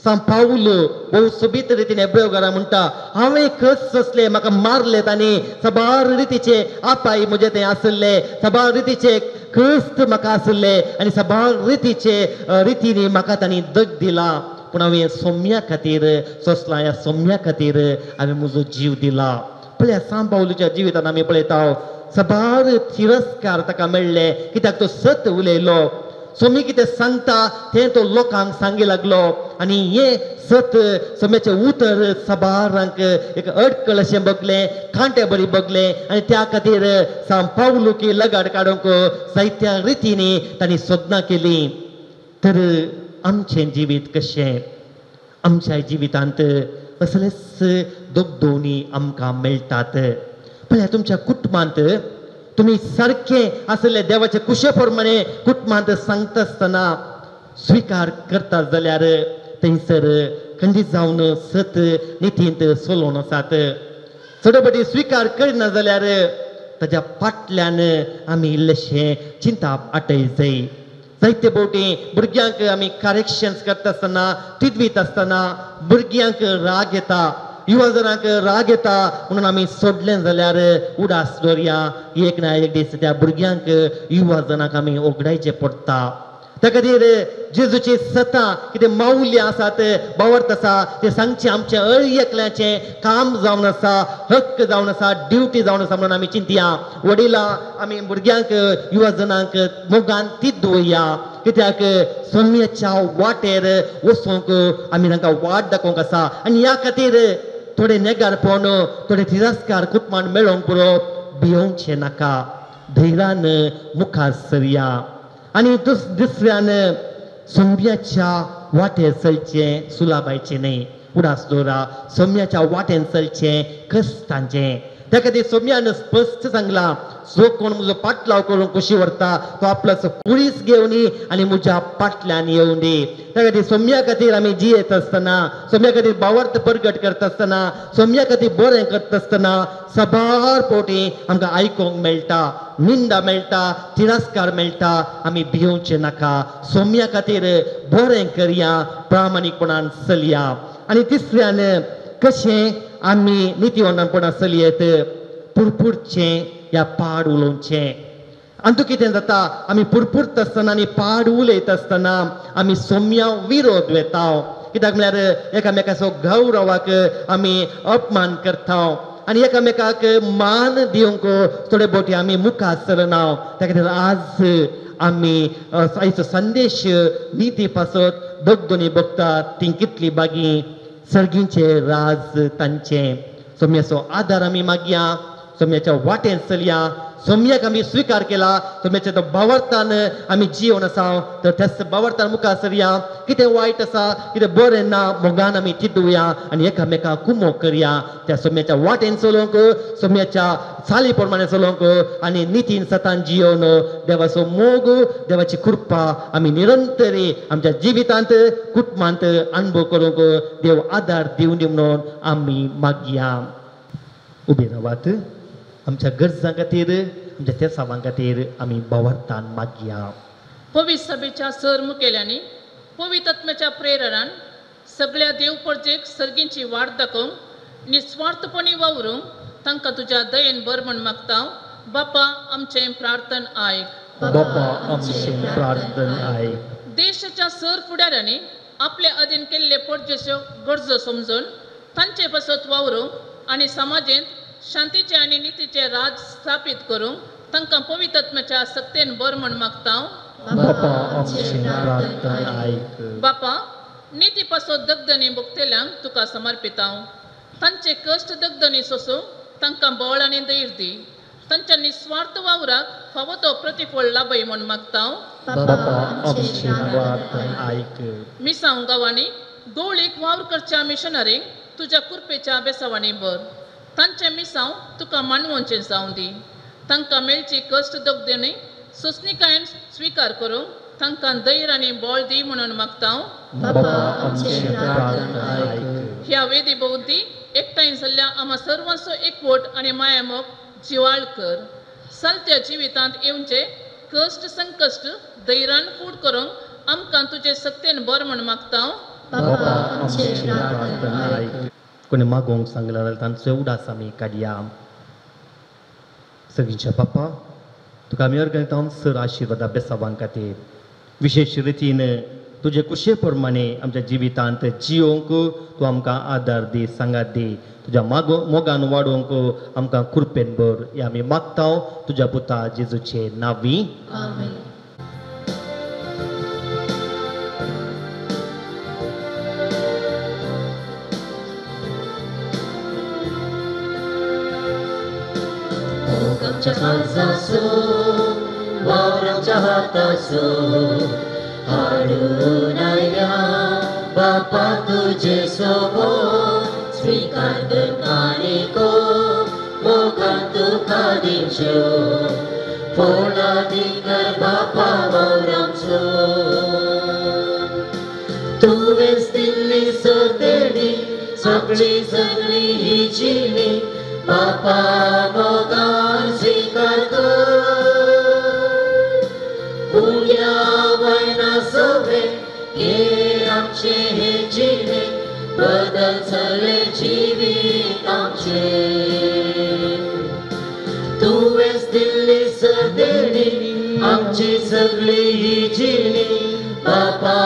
सांत पावल भोव सोबीत रितीन एब्रेवकारा म्हणटा हांवें कस सोंसलें, म्हाका मारलें तांणी, साबार रितीचे आपाय म्हजे थंय आसले, साबार रितीचे कश्ट म्हाका आसले आनी साबार रितीचे रितींनी म्हाका तांणी दग दिला, पूण हांवें सोम्या खातीर सोंसलां, ह्या सोम्या खातीर हांवें म्हजो जीव दिला. पळया सांत पावलूच्या जिवितांत आमी पळयता साबार तिरस्कार ताका मेळ्ळे कित्याक तो सत उलयलो. सोमी कितें सांगता तें तो लोकांक सांगी लागलो आनी हें सत सोम्याचें उतर साबारांक एक अडकळ अशें बगलें, कांटे बरी बगलें आनी त्या खातीर सांत पावलूक लगाड काडूंक जायत्या रितींनी तांणी सोदनां केली. तर आमचें जिवीत कशें? आमच्या जिवितांत असलेच दगदोवणी आमकां मेळटात. पळया तुमच्या कुटुंबांत तुमी सारकें आसले देवाचे कुशे प्रमाणे कुटुंबांत सांगता आसतना स्विकार करता जाल्यार थंयसर खंडीत जावन सत नितींत चलोवन आसात. चडपटी स्विकार करिना जाल्यार ताज्या फाटल्यान आमी इल्लेशें चिंताप आटय जाय. जायते भोवटी भुरग्यांक आमी करेक्शन्स करता आसतना तिदवीत आसतना भुरग्यांक राग येता, युवा जणांक राग येता म्हणून आमी सोडलें जाल्यार उडास दवरया एक ना एक दीस त्या भुरग्यांक युवा जणांक आमी ओगडायचें पडटा. त्या खातीर जेजूची सतां कितें माऊल्य आसात बावर्त आसा तें सांगचें आमचें अळ एकल्याचें काम जावन आसा, हक्क जावन आसा, ड्युटी जावन आसा म्हणून आमी चिंतया. वडिलां आमी भुरग्यांक युवा जणांक मोगान तीत दवरया, कित्याक सोम्याच्या वाटेर वचूंक आमी तांकां वाट दाखोवंक आसा. आनी ह्या खातीर थोडे नेगारपण थोडे तिरस्कार कुटमान मेळोवंक पुरो, भियोवचें नाका, धैर्यान मुखार सरया. आनी दुसऱ्यान सोम्याच्या वाटेर चलचें सुलाबायचें न्हय. उडास दवरा सोम्याच्या वाटेन चलचें कश्टांचें. त्या खातीर सोम्यान स्पश्ट सांगलां, जो कोण म्हजो पाटलाव करून कुशी व्हरता तो आपलो कुळीस घेवन आनी म्हज्या पाटल्यान येवन दी. त्या खातीर सोम्या खातीर आमी जियेत आसतना, सोम्या खातीर भावार्थ परगट करता आसतना, सोम्या खातीर बरें करता आसतना सबार फावटी आमकां आयकूंक मेळटा, निंदा मेळटा, तिरस्कार मेळटा. आमी भियोवचें नाका, सोम्या खातीर बरें करया, प्रामाणीकपणान चलया. आनी तिसऱ्यान कशें आमी नितीवंतपणान चलयेत, पुरपुरचें या पाड उलोवचें. आनी कितें जाता, आमी पुरपुरता आसतना आनी पाड उलयता आसतना आमी सोम्या विरोध वेता. कित्याक म्हळ्यार एकामेकाचो गौरवाक आमी अपमान करता आनी एकामेकाक मान दिवंक थोडे बोटी आमी मुखार सरना. त्या खातीर आज आमी आयचो संदेश निती पासत दगदोनी बघता ती कितली बागी सर्गींचे राज तांचें. सोम्याचो आदार आमी मागया, सोम्याच्या वाटेन चलया, सोम्याक आमी स्विकार केला, सोम्याच्या तो भावार्थान आमी जिवन आसा तर त्याच भावार्थान मुखार सरया. कितें वायट आसा कितें बरें ना मोगान आमी चिंतुया आनी एकामेका कुमोक करया. त्या सोम्याच्या वाटेन चलोवंक, सोम्याच्या चाली प्रमाणे चलोवंक आनी नितीन सतान जियोवन देवाचो मोग, देवाची कृपा आमी निरंतरी आमच्या जिवितांत कुटुंबांत अनुभव करूंक देव आदार दिवन दी म्हणून आमी मागया. उबी रावात, आमच्या गरजां खातीर आमच्या तेसावां खातीर आमी भावार्थान मागया. पवित्र सभेच्या सर मुखेल्यांनी पवित्र आत्म्याच्या प्रेरणान सगळ्या देव परजेक सर्गींची वाट दाखोवंक निस्वार्थपणी वावरूंक तांकां तुज्या दयेन बर म्हण मागता. बापा आमचें प्रार्थन आयक. बापा आमचें प्रार्थन आयक. देशाच्या सर फुडाऱ्यांनी आपले अधीन केल्ले परजेच्यो गरजो समजून तांचे पासत वावरूंक आनी समाजेंत शांतीचे आनी नितीचे राज स्थापीत करूंक तांकां पवित्र आत्म्याच्या सक्तेन बर म्हण मागता. बापा आमचें प्रार्थन आयक. बापा निती पासत दगदनी भोगतेल्यांक तुका समर्पिता. तांचे कश्ट दगदनी सोसूंक तांकां बळ आनी धैर्य दी. तांच्या निस्वार्थ वावराक फावो तो प्रतिफळ लाभय म्हण मागता. बापा आमचें प्रार्थन आयक. मिसांव गांवांनी गवळीक वावर करच्या मिशनरींक तुज्या कृपेच्या बेसावांनी भर. तांचें मिसांव तुका मानवोवचें जावं दी. तांकां मेळची कश्ट दगदनी सोंसणीकायेन स्विकार करूंक तांकां धैर्य आनी बळ दी म्हणून मागता. बापा आमचें प्रार्थन आयक. ह्या वेदी भोंवती एकठांय जाल्ल्या आमा सर्वांचो एकवट आनी मायामोग जिवाळ कर. चलत्या जिवितांत येवचे कश्ट संकश्ट धैर्यान फूड करूंक आमकां तुजे सक्तेन बर म्हण मागता. बापा आमचें प्रार्थन आयक. कोणी मागोवंक सांगला जाल्यार तांचो उडास आमी काडया. सगळींच्या बापा तुका आमी अर्गणिता सर आशिर्वादा बेसावां खातीर विशेश रितीन तुजे कुशे प्रमाणे आमच्या जिवितांत जियोवंक तूं आमकां आदार दी, सांगात दी. तुज्या मोगान वाडोवंक आमकां कृपेन भर. हें आमी मागता तुज्या पुता जेजूचे नांवी. आमेन. आमच्या काळजाचो वावर आमच्या हाताचो हाडून आयल्या बापा तुजे सोबो स्वीकार कर काणको मोगान तुका दिवच्यो फोडादी कर बापा वावर आमचो तुवेंच दिल्ली सर्ते आमची सगळी ही जिणी बापा मोगान स्वीकार कर. उड्या वयना सवे हे आमचे हे जिणे बदल सगळे जिवीत आमचे. तुवेंच दिल्ली सदेणी आमची सगळी ही जिणी बापा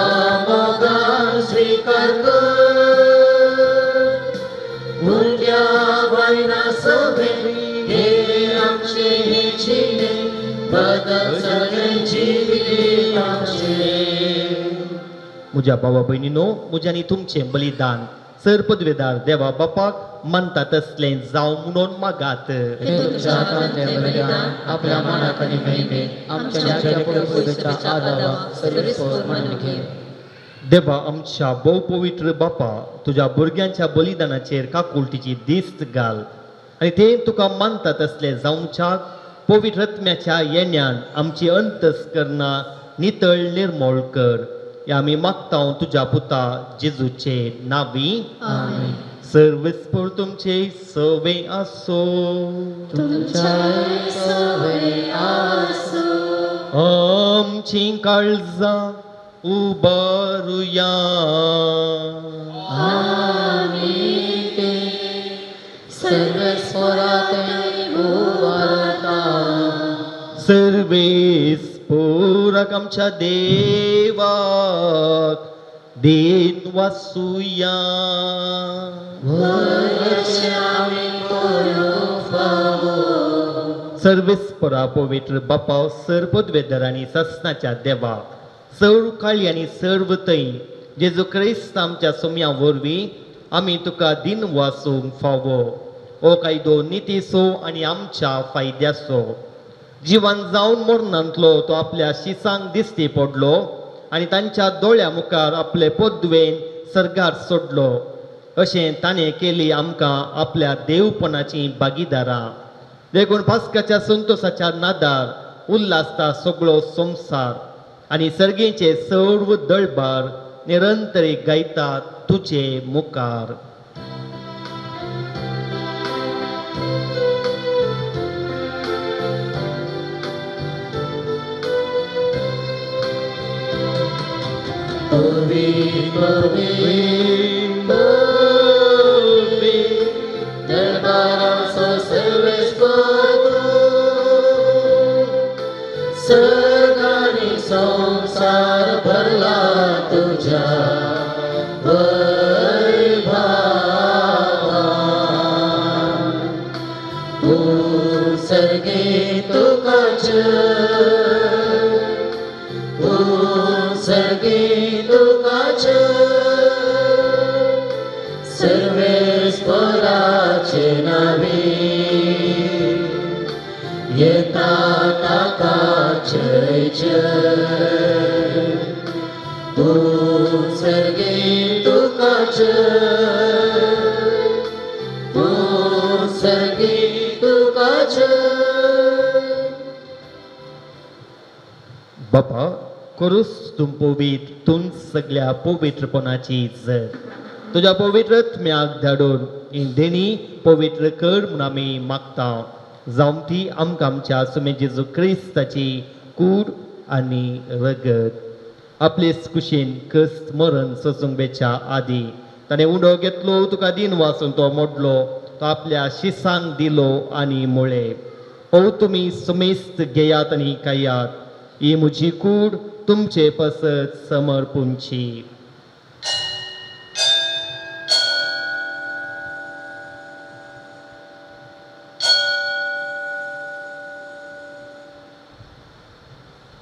मोगान स्वीकार कर. उड्या वयना सवे हे आमचे हे जिणे बदल सगळे जिवीत आमचे. म्हज्या बाबा भयणीनो, म्हजें आनी तुमचें बलिदान सर पदवेदार देवा बापाक मानता तसलें जावं म्हणून मागात. आपल्या मनाक आनी महिमेक आमच्या आदावाक सर्वेस्पोर मानून घे. देवा आमच्या भोव पवित्र बापा, तुज्या भुरग्यांच्या बलिदानाचेर काकुळटीची दिस्त घाल आनी ते तुका मानता तसलें जावच्याक पवित्र आत्म्याच्या येण्यान आमची अंतस्करणां नितळ निर्मोळ कर. ह्या आमी मागता तुज्या पुता जेजूचे नांवी. सर्वेस्पोर तुमचे सवे आसो. आमची काळजां उबारुया. सर्वेस्पोराक आमच्या देवाक then वासुया. सर्वेस्पोरा पवित्र बापा, सर पदवेदार आनी सासणाच्या देवा, सर्व काळी आनी सर्व थंय जेजू क्रिस्त आमच्या सोम्या वरवीं आमी तुका दिन वासूंक फावो. हो कायदो नितीचो आनी आमच्या फायद्याचो. जिवन जावन मरणांतलो तो आपल्या शिसांक दिश्टी पडलो आनी तांच्या दोळ्या मुखार आपले पदवेन सर्गार सोडलो. अशें ताणें केली आमकां आपल्या देवपणाची भागीदारां. देखून पास्काच्या संतोसाच्या नादार उल्हासता सगळो संवसार आनी सर्गेचे सर्व दळबार निरंतरी गायता तुजे मुखार. दरबाराचो सर्वेस्पोर सर्गानी संसार भरला तुझ्या वैभवान. तूं सर्गे तुकाच, तूं सर्गे तुकाच, सर्वेस्पोराचे नावे येता ताका जय जय. तूं सर्गे तुकाच, तूं सर्गे तुकाच. बापा, करूस तूं पवित्र तूं सगळ्या पवित्रपणाची इज्जत तुज्या पवित्र आत्म्याक धाडून ही देणी पवित्र कर म्हूण आमी मागता. जावं ती आमकां आमच्या सुमे जेजू क्रिस्ताची कूड आनी रगत. आपलेच कुशीन क्रिस्त मरण सोसूंक बेच्या आदी ताणें उंडो घेतलो, तुका दिन वासून तो मोडलो, तो आपल्या शिसांक दिलो आनी म्हळें, हो तुमी सुमेस्त घेयात आनी खायात, ही म्हजी कूड तुमचे पसत समर्पूंची.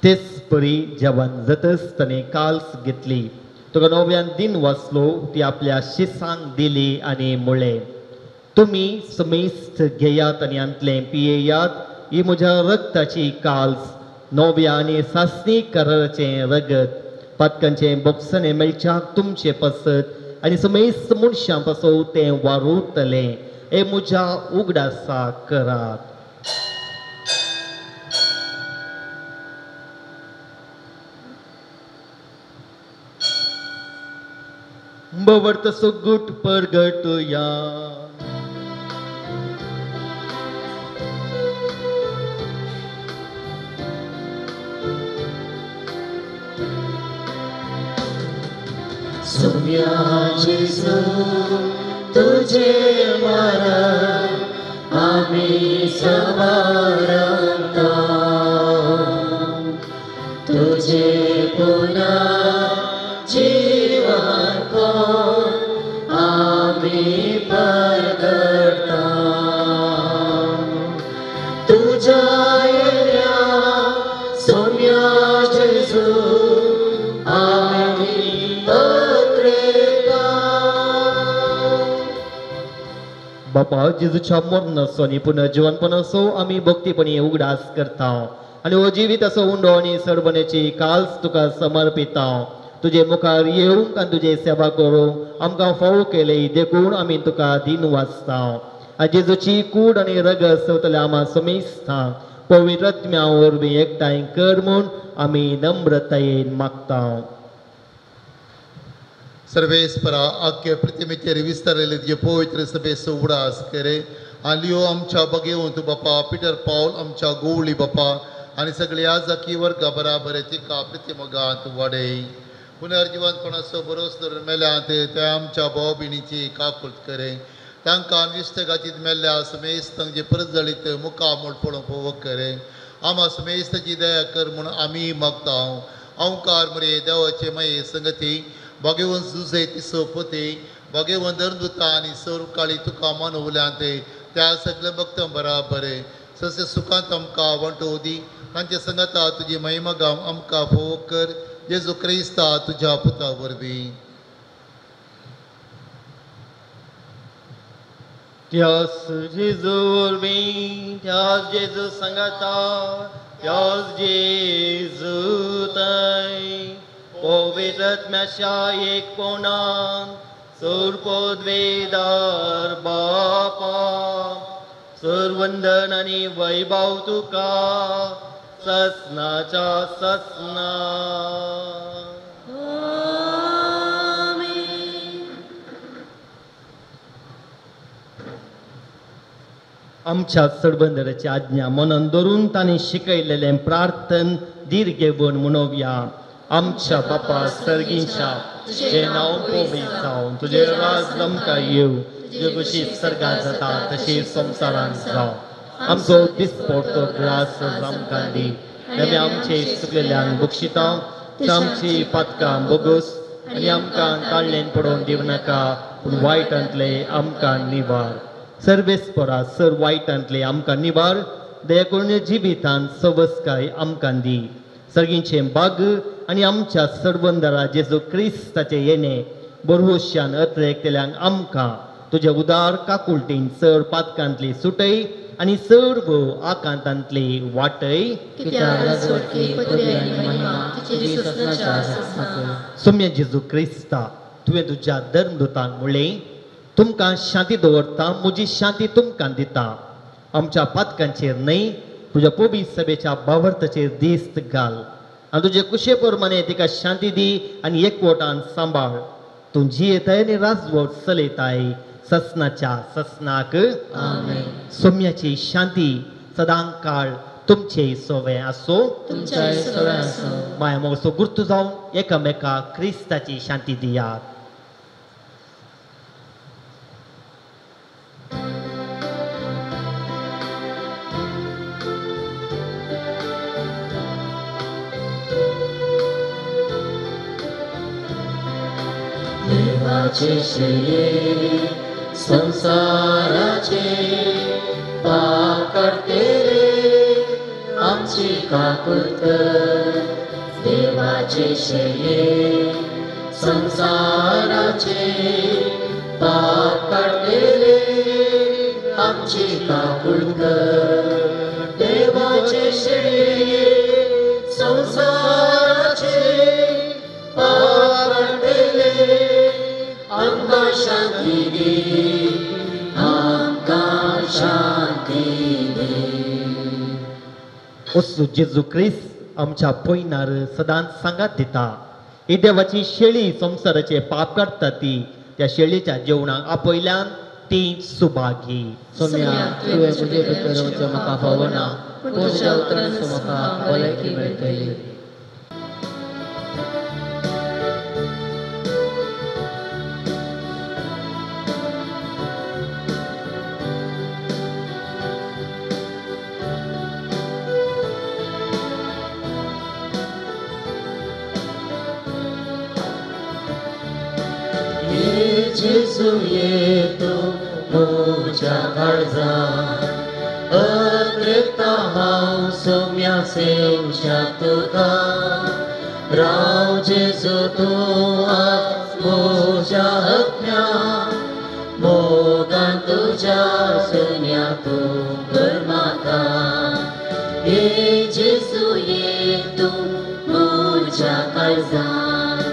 तेच परी जेवण जातच ताणें काल्स घेतली, तुका नव्यान दिन वाचलो, ती आपल्या शिसांक दिली आनी म्हळें, तुमी समेस्त घेयात आनी हांतलें पियेयात, ही म्हज्या रक्ताची काल्स, नव्या आनी सासणी कराराचें रगत, पातकांचें बोगसणें मेळच्याक तुमचें पसत आनी समेस्त मनशां पासत तें वारुतलें. हे म्हज्या उगडासा करात. बवर्त सुगुट परगटुया. सोम्या जेजू तुझे मरण आमी समारंता, तुझे पुन्हा जीवन आमी परगटा. तुझ्या येण्या सोम्या जेजू आमी अत्रेता. बापा जेजूच्या मरणाचो आनी पुनर्जीवनपणाचो आमी भक्तीपणी उगडास करता आनी हो जिवीत असो उंडो आनी सरबनेची काल्स तुका समर्पिता. तुजे मुखार येवंक आनी तुजे सेवा करूंक आमकां फावो केले देखून आमी तुका दिन वाचता. आनी जेजूची कूड आनी रगत सवतल्या आमा समेस्ता पवित्र आत्म्या वरवीं एकठांय कर म्हूण आमी नम्रतायेन मागता. सर्वेस्परा आख्या प्रतिमेचेर विस्तारलेले तुजे पवित्र सभेचो उगडास करे आनी यो आमच्या बगेवंत बापा पिटर पावल आमच्या गोवळी बापा आनी सगळ्या जाकी वर्गा बराबर तिका प्रतिमगांत वाडय. पुनर्जिवंतपणाचो भरोस धरून मेल्यांत त्या आमच्या भाव भयणीची काकुळट करे. तांकां निश्चगाचीत मेल्ल्या समेस्त तांचे परजळीत मुखामोड पळोवंक पळोवंक करे. आमा समेस्ताची दया कर म्हूण आमी मागता. अंकार मरे देवाचे माये संगती भाग्यवंत जुजे तिसो पोते भाग्यवंत धर्मदूता आनी सर्व काळी तुका मानवल्यांत त्या सगळ्या भक्तां बराबर सस्य सुखांत आमकां वांटो दी. तांचे संगता तुजी महिमा गाम आमकां फोव कर जेजू क्रिस्ता तुज्या पुता वरवीं. त्यास जेजू वरवीं, त्यास जेजू संगता, त्यास जेजू थंय पवित्र आत्म्याच्या एकपणान सर्वपदवेदार बापा सर्वंदन आनी वैभव तुका ससनाच्या ससना. आमच्या सरबंदराची आज्ञा मनन धरून तांणी शिकयलेलें प्रार्थन धीर घेवन म्हणोवया. आमच्या बापा सर्गींच्या, तुजें नांव पवित्र जावं, तुजें राज आमकां येवं, तुजे कशी सर्गांत जाता तशी संवसारांत जावं. आमचो दिसपडतो ग्रास आमकां दी, आमी आमचे चुकलेल्यांक बक्षिता, आमची पातकां बोगस आनी आमकां काडल्यान पडोवन दिवं नाका, पूण वायटांतले आमकां निवार. सर्वेस्परा सर वायटांतले आमकां निवार, दया करून जिवितांत सवसकाय आमकां दी. सर्गींचें बाग आनी आमच्या सरबंदरा जेजू क्रिस्ताचें येणें बरवश्यान अत्रेकतल्यांक आमकां तुज्या उदार काकुळटीन चड पातकांतली सुटय आनी सर्व आकांतांतली वाटय. सोम्या जेजू क्रिस्ता, तुवें तुज्या धर्मदूतांक म्हणलें, तुमकां शांती दवरता, म्हजी शांती तुमकां दिता. आमच्या पातकांचेर न्हय, तुज्या पवित्र सभेच्या बावर्ताचेर दिस्त घाल आनी तुजे कुशे प्रमाणे तिका शांती दी आनी एकवटान सांबाळ. तूं जियेताय आनी राजवट चलयताय ससनाच्या ससनाक. सोम्याची शांती सदां काळ तुमचे सोवे आसो. माया मोगसो गुर्तू जावन एकामेका क्रिस्ताची शांती दियात. देवाचे श्रेय संसाराचे पाप काडटे रे आमची काकुळट. देवाचे श्रेय संसाराचे पाप काडटे रे आमची काकुळट. देवाचे श्रेय संसाराचे पाप काडटे रे आमकां शांती दी, आमकां शांती दी. वस्तू जेजू क्रिस्त आमच्या पयनार सदांच सांगात दिता. ही देवाची शेळी संवसाराचे पाप काडटा ती त्या शेळीच्या जेवणाक आपयल्यान ती सुभागी. सोम्या तुवें म्हजे भितर येवचें म्हाका फावना, पूण तुज्या उतरान म्हाका भलायकी मेळटली. जेजू येतो म्हज्या काळजांत, अद्रेता हांव सोम्या सेवच्या तुका. राव जेजू तूं आज म्हज्या आत्म्यांत, मोगान तुज्या सोम्या तूं भर म्हाका. ये जेजू ये तूं म्हज्या काळजांत,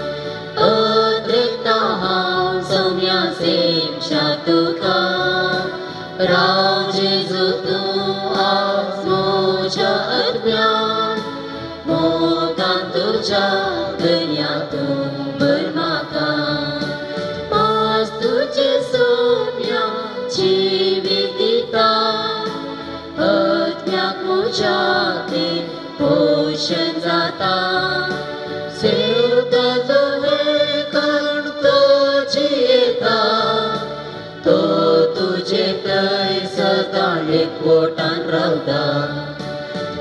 अद्रेता हांव सोम्या सेवच्या तुका. राव जेजू तूं आज म्हज्या आत्म्यांत, मोगान तुज्या दर्या तूं भर म्हाका. पास तुजे सोम्या जिवीत दिता, आत्म्याक म्हज्या तें पोशण जाता. सेवता जो कण तो जियेता, तो तुजे थंय सदां एकवटान रावता.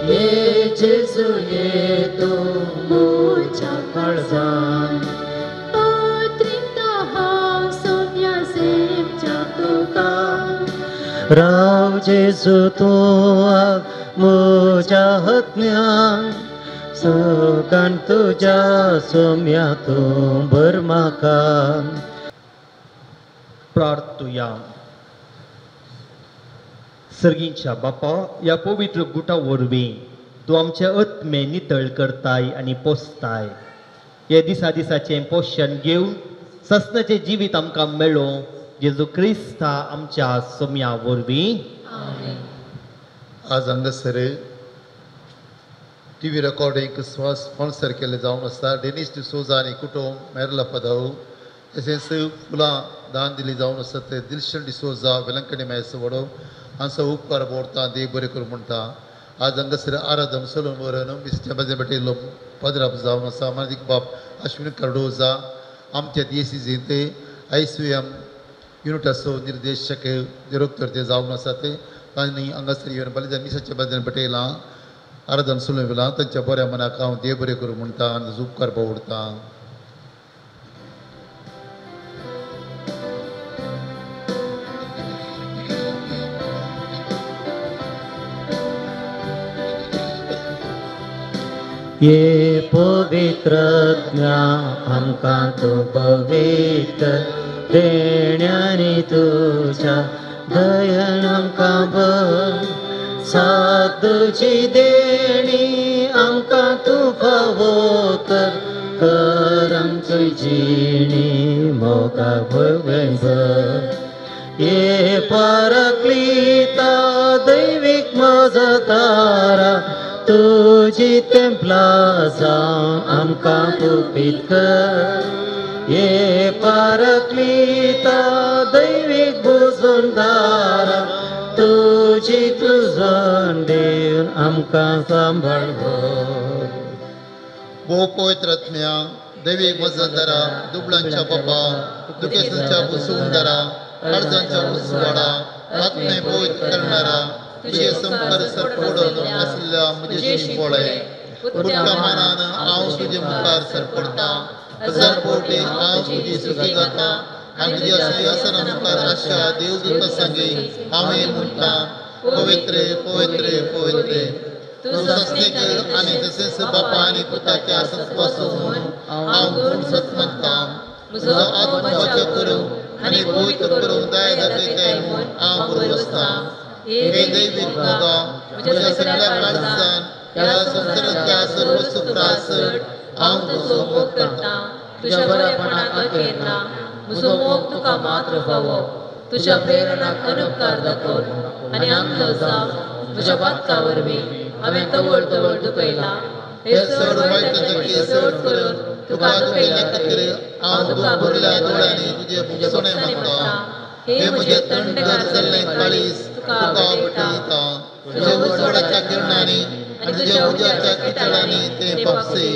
ये जेजू ये तूं म्हज्या काळजांत, अद्रिता हांव सोम्या सेवच्या तुका. राव जेजू तूं आज म्हज्या आत्म्यांत, सुखान तुज्या सोम्या तूं भर म्हाका. प्रार्थुया. सर्गींच्या बापा, ह्या पवित्र गुटा वरवीं तूं आमचे आत्मे नितळ करताय आनी पोसताय. हे दिसा दिसाचें पोशण घेवन ससनाचें जिवीत आमकां मेळों जेजू क्रिस्ता आमच्या सोम्या वरवीं. आज हांगासर टी व्ही रेकॉर्डिंग स्पॉन्सर केल्लें जावन आसा डेनीस डिसोजा आनी कुटुंब मेरला पदाव. तशेंच फुलां दान दिली जावन आसा ते दिलशन डिसोजा वेलंकणी मॅस वडो हांचो उपकार बोरता देव बरें करूं म्हणटा. आज हांगासर आराधन सलून वरून मिस्टर बजे पेटेलो पदराप जावन आसा मानादीक बाब अश्विन कार्डोजा आमच्या डीएसीजींत आयसीएम युनिटाचो निर्देशक डिरेक्टर ते जावन आसा ते तांणी हांगासर येवन बलिदान मिसाचें बदन पेटयलां आराधन सलून वेलां तांच्या बऱ्या मनाक हांव देव बरें करूं म्हणटा आनी उपकार पवडटा. ये पवित्र आत्म्या आमकां तूं पवित्र देण्यांनी तुज्या दयन आमकां भर. साथ तुजी देणी आमकां तूं फावो कर, कर आमची जिणी मोगा भोगभर. ये पाराक्लिता दैवीक मजदारा तुजी तेंपला जावन आमकां गुपीत कर. ये पाराक्लिता दैवीक बुजवणदारा तुजी तुजवण दिवन आमकां सांबाळ. भोव पवित्र आत्म्या दैवीक मजदारा दुबळांच्या बापा दुखेसांच्या बुसवणदारा काळजांच्या उसवाडा आत्मे पवित्र करणारा तुजे संपर्क सरपडून आसल्या म्हजेशी पळय. उदका मानान हांव तुजे मुखार सरपडटा, हजार फावटी हांव तुजी स्तुती गाता आनी तुज्या सिंहासना मुखार आशा देवदूता सांगी हांवें म्हणटा पवित्र पवित्र पवित्र तूं सस्नीक आनी तशेंच बापा आनी पुताच्या सत्वासो म्हणून हांव गुण सत मानता. म्हजो आत्मवाचक करूं आनी पवित्र करूंक दया दाखयताय म्हूण हांव बरो आसता. हे दैवीक मोगा म्हज्या सगळ्या काळजान ह्या संवसारांतल्या सर्व सुखा हांव तुजो मोग करता. तुज्या बरेपणाक अखेर ना, म्हजो मोग तुका मात्र फावो. तुज्या प्रेरणाक अनुपकार दाखोवन आनी आंगलो जावन म्हज्या पातका वरवीं हांवें तवळ तवळ दुखयला. हे चड वायटाच्या चड करून तुका दुखयल्ल्या खातीर हांव दुख भरल्या दोळ्यांनी तुजें भोगसणें मागता. हे म्हजें थंडगार जाल्लें काळीज तुका भेटयता. तुज्या उजवाडाच्या किरणांनी आनी तुज्या उज्याच्या किटाळांनी तें पापसे.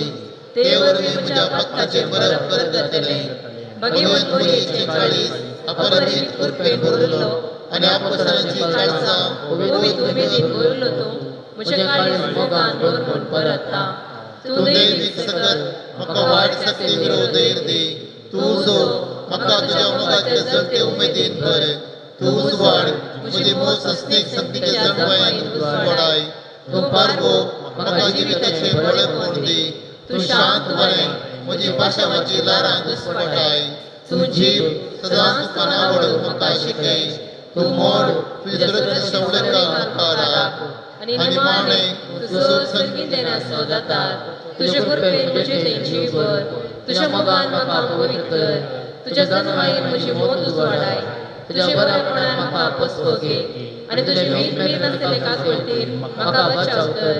ते वरवीं म्हज्या भक्ताचें बरप करतलें. भगवंत मुरयेचें काळीज अपरमीत कृपेन भरलो आनी आपसराची काळजां पवित्र उमेदीन भरलो तूं म्हजें काळीज मोगान भर म्हूण परतता. तूं दैवीक सकत म्हाका वायट शक्ती विरोध धैर्य दी. तूं जो म्हाका तुज्या मोगाचे जळते उमेदीन भर. तूं उजवाड म्हजी मोग सस्नीक संगतीचे जणवायेन उजवाडाय. तूं पारवो म्हाका जिविताचें बळेपण दी. तूं शांत बरें म्हजी पाशावाची ल्हारां घुस्पटाय. तूं जीव सदांच तुका नावडूंक म्हाका शिकय. तूं मोड तुज्या सुरक्षीत सवलतां म्हाका राख. आनी निमाणें तूं सर्गीं देण्याचो दातार. तुजे कृपेन म्हजें तें जीव भर. तुज्या मोगान म्हाका पवित्र कर. तुज्या जनवायेन म्हजी मोत उजवाडाय. तुज्या बरेपणान म्हाका पोसको घे आनी तुजे वीट मेर नासलेले काकुळतीन म्हाका बचाव कर.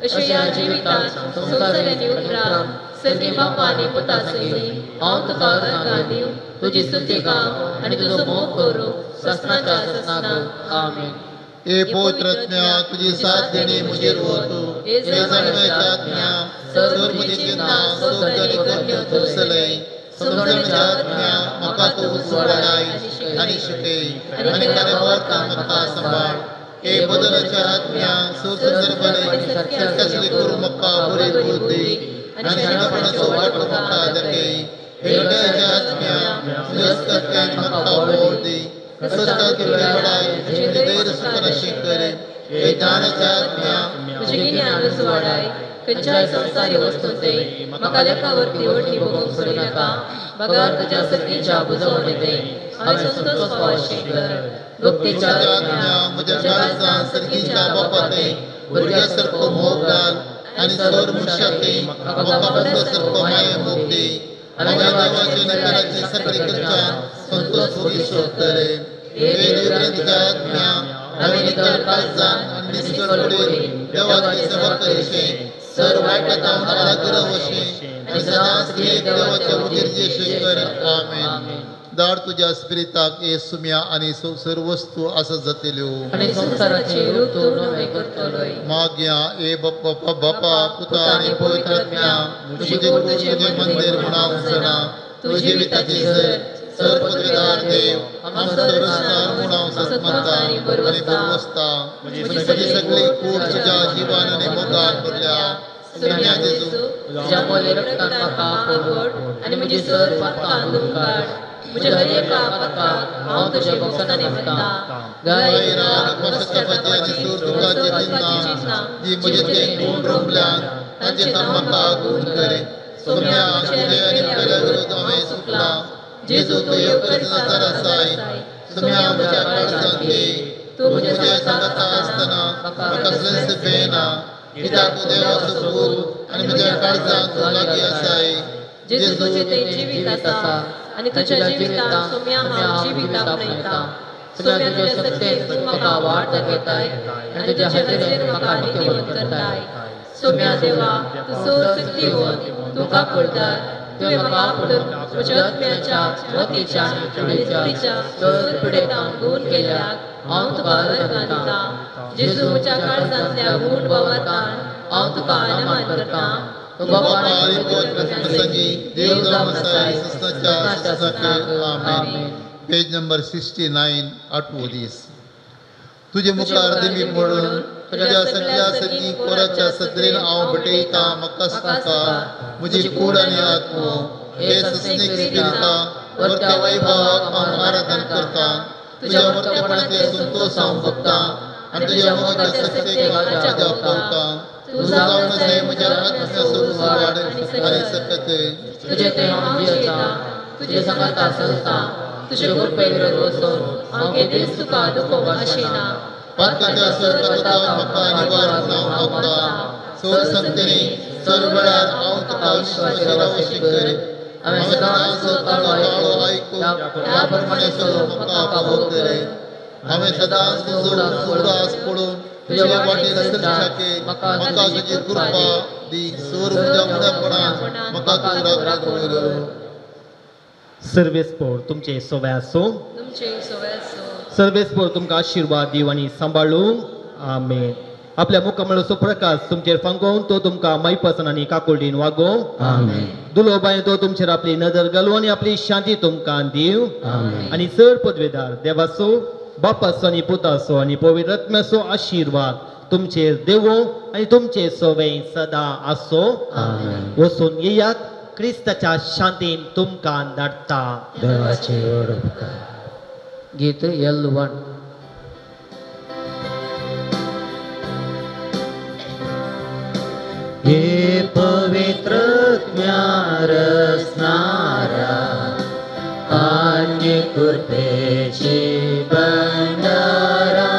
अशें ह्या जिवितांत संवसारांनी उपरांत सर्गी बापा आनी पुता सयनी हांव तुका अर्गां दिवं, तुजी स्तुती गावं आनी तुजो मोग करूं ससनाच्या ससनाक. आमेन. हे पवित्र आत्म्या तुजी साथ देणी म्हजेर वतू. हे जाणव्याच्या आत्म्या सर म्हजी चिंता सोद आनी करण्यो थोपसलय. समजणेच्या आत्म्या म्हाका तूं उजवाडाय आनी शिकय आनी खरें बोवार्थान म्हाका सांबाळ. हे बदनाच्या आत्म्या सर संदर्भाने कसली करूं म्हाका बरी बुद्धी आनी शाणपणाचो वांटो म्हाका दाखय. हे हृदयाच्या आत्म्या तुज्या हस्तकर्त्यान म्हाका बोळ दी. हे ज्ञानाच्या आत्म्या म्हजें गिन्यान उजवाडाय. खंयच्याय संवसारी वस्तूंते म्हाका लेखावरती ओडणी भोगूंक सोडी नाका. बगार तुज्या सर्गीच्या बुजवणेते हांवें संतोष पावशें कर. भक्तीच्या आत्म्या म्हज्या काळजान सर्गीच्या बापाते भुरग्या सारको मोग घाल आनी सर मनशाते म्हाका बापाचो सारको माये मोग दी. हांवें देवाचे नकाराची सगळी करच्यान संतोष भोगी करे. हे देवग्रंथीच्या आत्म्या हांवें नितळ काळजान आनी निस्कळ कुडीन देवाची सेवा करीशें. सर वायटा जावन आलागरव अशें आनी सदांच एक देवाच्या उजेर जेशें कर. आमेन. दाड तुज्या स्पिरिताक हे सुम्या आनी सर्व वस्तू आसा जातल्यो. आनी संवसाराचें रूप तूं नवें करतलोय. मागया हे बापा बापा पुता आनी पवित्र आत्म्या तुजें कूड तुजें मंदीर म्हूण हांव जाणा. तुजें जिविताची सर सर पदवीदार देव आमचो रचणार म्हूण हांव सत्मता आनी बरवसता. म्हजी सगळी कूड तुज्या जिवान आनी मोगान भरल्या. सुम्या जेजू तुज्या मोले रक्तान म्हाका आवड आनी म्हजी सर पातकां धुवन काड. म्हज्या हर एका पातकाक हांव तुजे भोगसणें मानता. गाय राग पश्चातापाची आनी सूर दुखाची चिंतनां जी म्हजे ते गुण रोमल्यान तांचे तां म्हाका गुण करे. सोम्या तुजे आनी पेल्या विरोध हांवें चुकलां. जेजू तूं येवकरीत आसाय. सोम्या म्हज्या काळजांत घे. तूं म्हज्या सांगाता आसतना म्हाका कसलेंच भियेना. कित्याक तूं देवाचो पूत आनी म्हज्या काळजांत तूं लागीं आसाय. जेजू तुजें तें जिवीत आसा आनी तुज्या जिवितांत सोम्या हांव जिवीत आपणयता. सोम्या तुज्या सत्तेन तूं म्हाका वाट दाखयताय आनी तुज्या हजेरेन म्हाका नितीवंत करताय. सोम्या देवा तूं सोर सक्तीवंत तूं काकुळदार. तुवें म्हाका आपडून म्हज्या आत्म्याच्या मतीच्या आनी कुडीच्या सर पिडेतावन गुण केल्याक हांव तुका अर्गां दितां. जेजू म्हज्या काळजांतल्या गूण वावरतान हांव तुका अनमान करतां. पेज नंबर 69 आठवो दीस. तुजे मुखार दिमी पडून तुज्या सगळ्या सगळी कोराच्या सदरेन हांव भेटयता. म्हाका नाका म्हजी कूड आनी आत्मो हे सस्नीक स्पिरिता वरत्या वैभवाक हांव आराधन करता. तुज्या वरतेपणाचे संतोष हांव भोगता आनी तुज्या मोगाच्या सत्तेक हांव तुज्या पावता. तूं जावन आसाय म्हज्या आत्म्याचो उजवाड आनी सकत. तुजें तें हांव जियेतां. तुजें सांगाता चलतां. तुजे कृपेन वचून हांव केदींच तुका दुखोवंक आशिना. पातकाच्या स्वर्गात म्हाका निवार म्हूण हांव मागता. सोर संगतेनी सर वेळार हांव तुका विश्वासी रावशी कर. हांवें सदांच तुजो ताळो आयकून त्या प्रमाणें चलूंक म्हाका फावो कर. हांवें सदांच तुजो उगडास पडून तुज्या वाटेर चलच्याके म्हाका तुजी कृपा दी. सोर म्हज्या उणाकपणान राखून वर. सर्वेस्पोर तुमचे सोवे आसूं. तुमचे सोवे आसूं. सर्वेस्पोर तुमकां आशिर्वाद दिव आनी सांबाळूं. आमेन. आपल्या मुखामळाचो प्रकाश तुमचेर फांकोवन तो तुमकां मायपासन आनी काकुळटीन वागोवं. आमेन. दुलोबायन तो तुमचेर आपली नदर घालूं आनी आपली शांती तुमकां दिव. आमेन. आनी चड पदवेदार देवाचो, बापाचो आनी पुताचो आनी पवित्र आत्म्याचो आशिर्वाद तुमचेर देवो आनी तुमचे सोवे सदा आसो. आमेन. वचून येयात, क्रिस्ताच्या शांतीन तुमकां धाडटा. देवाचे व्हड उपकार. गीत L1. हे पवित्र रसनारा आनी कृपेची भंडारा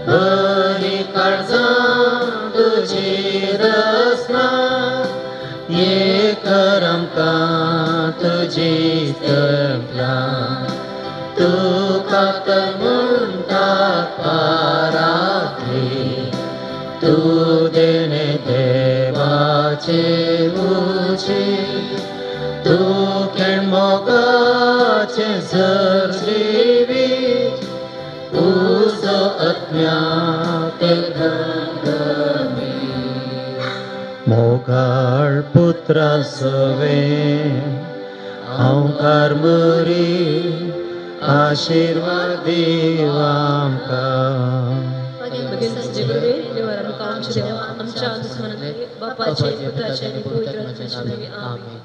बरी काळजां तुजी रसना ये कर आमकां तुजी तंपला तुका तर म्हणटात पाराकली तूं देणे देवाचे उची तूं खेळ मोगाचें झरली उजो आत्म्याक घमघमी. मोगाळ पुत्रा सवे हांवकार मरी आशिर्वाद दीव आमकां. आमच्या दुस्मानांतले बापाचे, पुताचे आनी पवित्र आत्म्याचे नांवान. आमेन.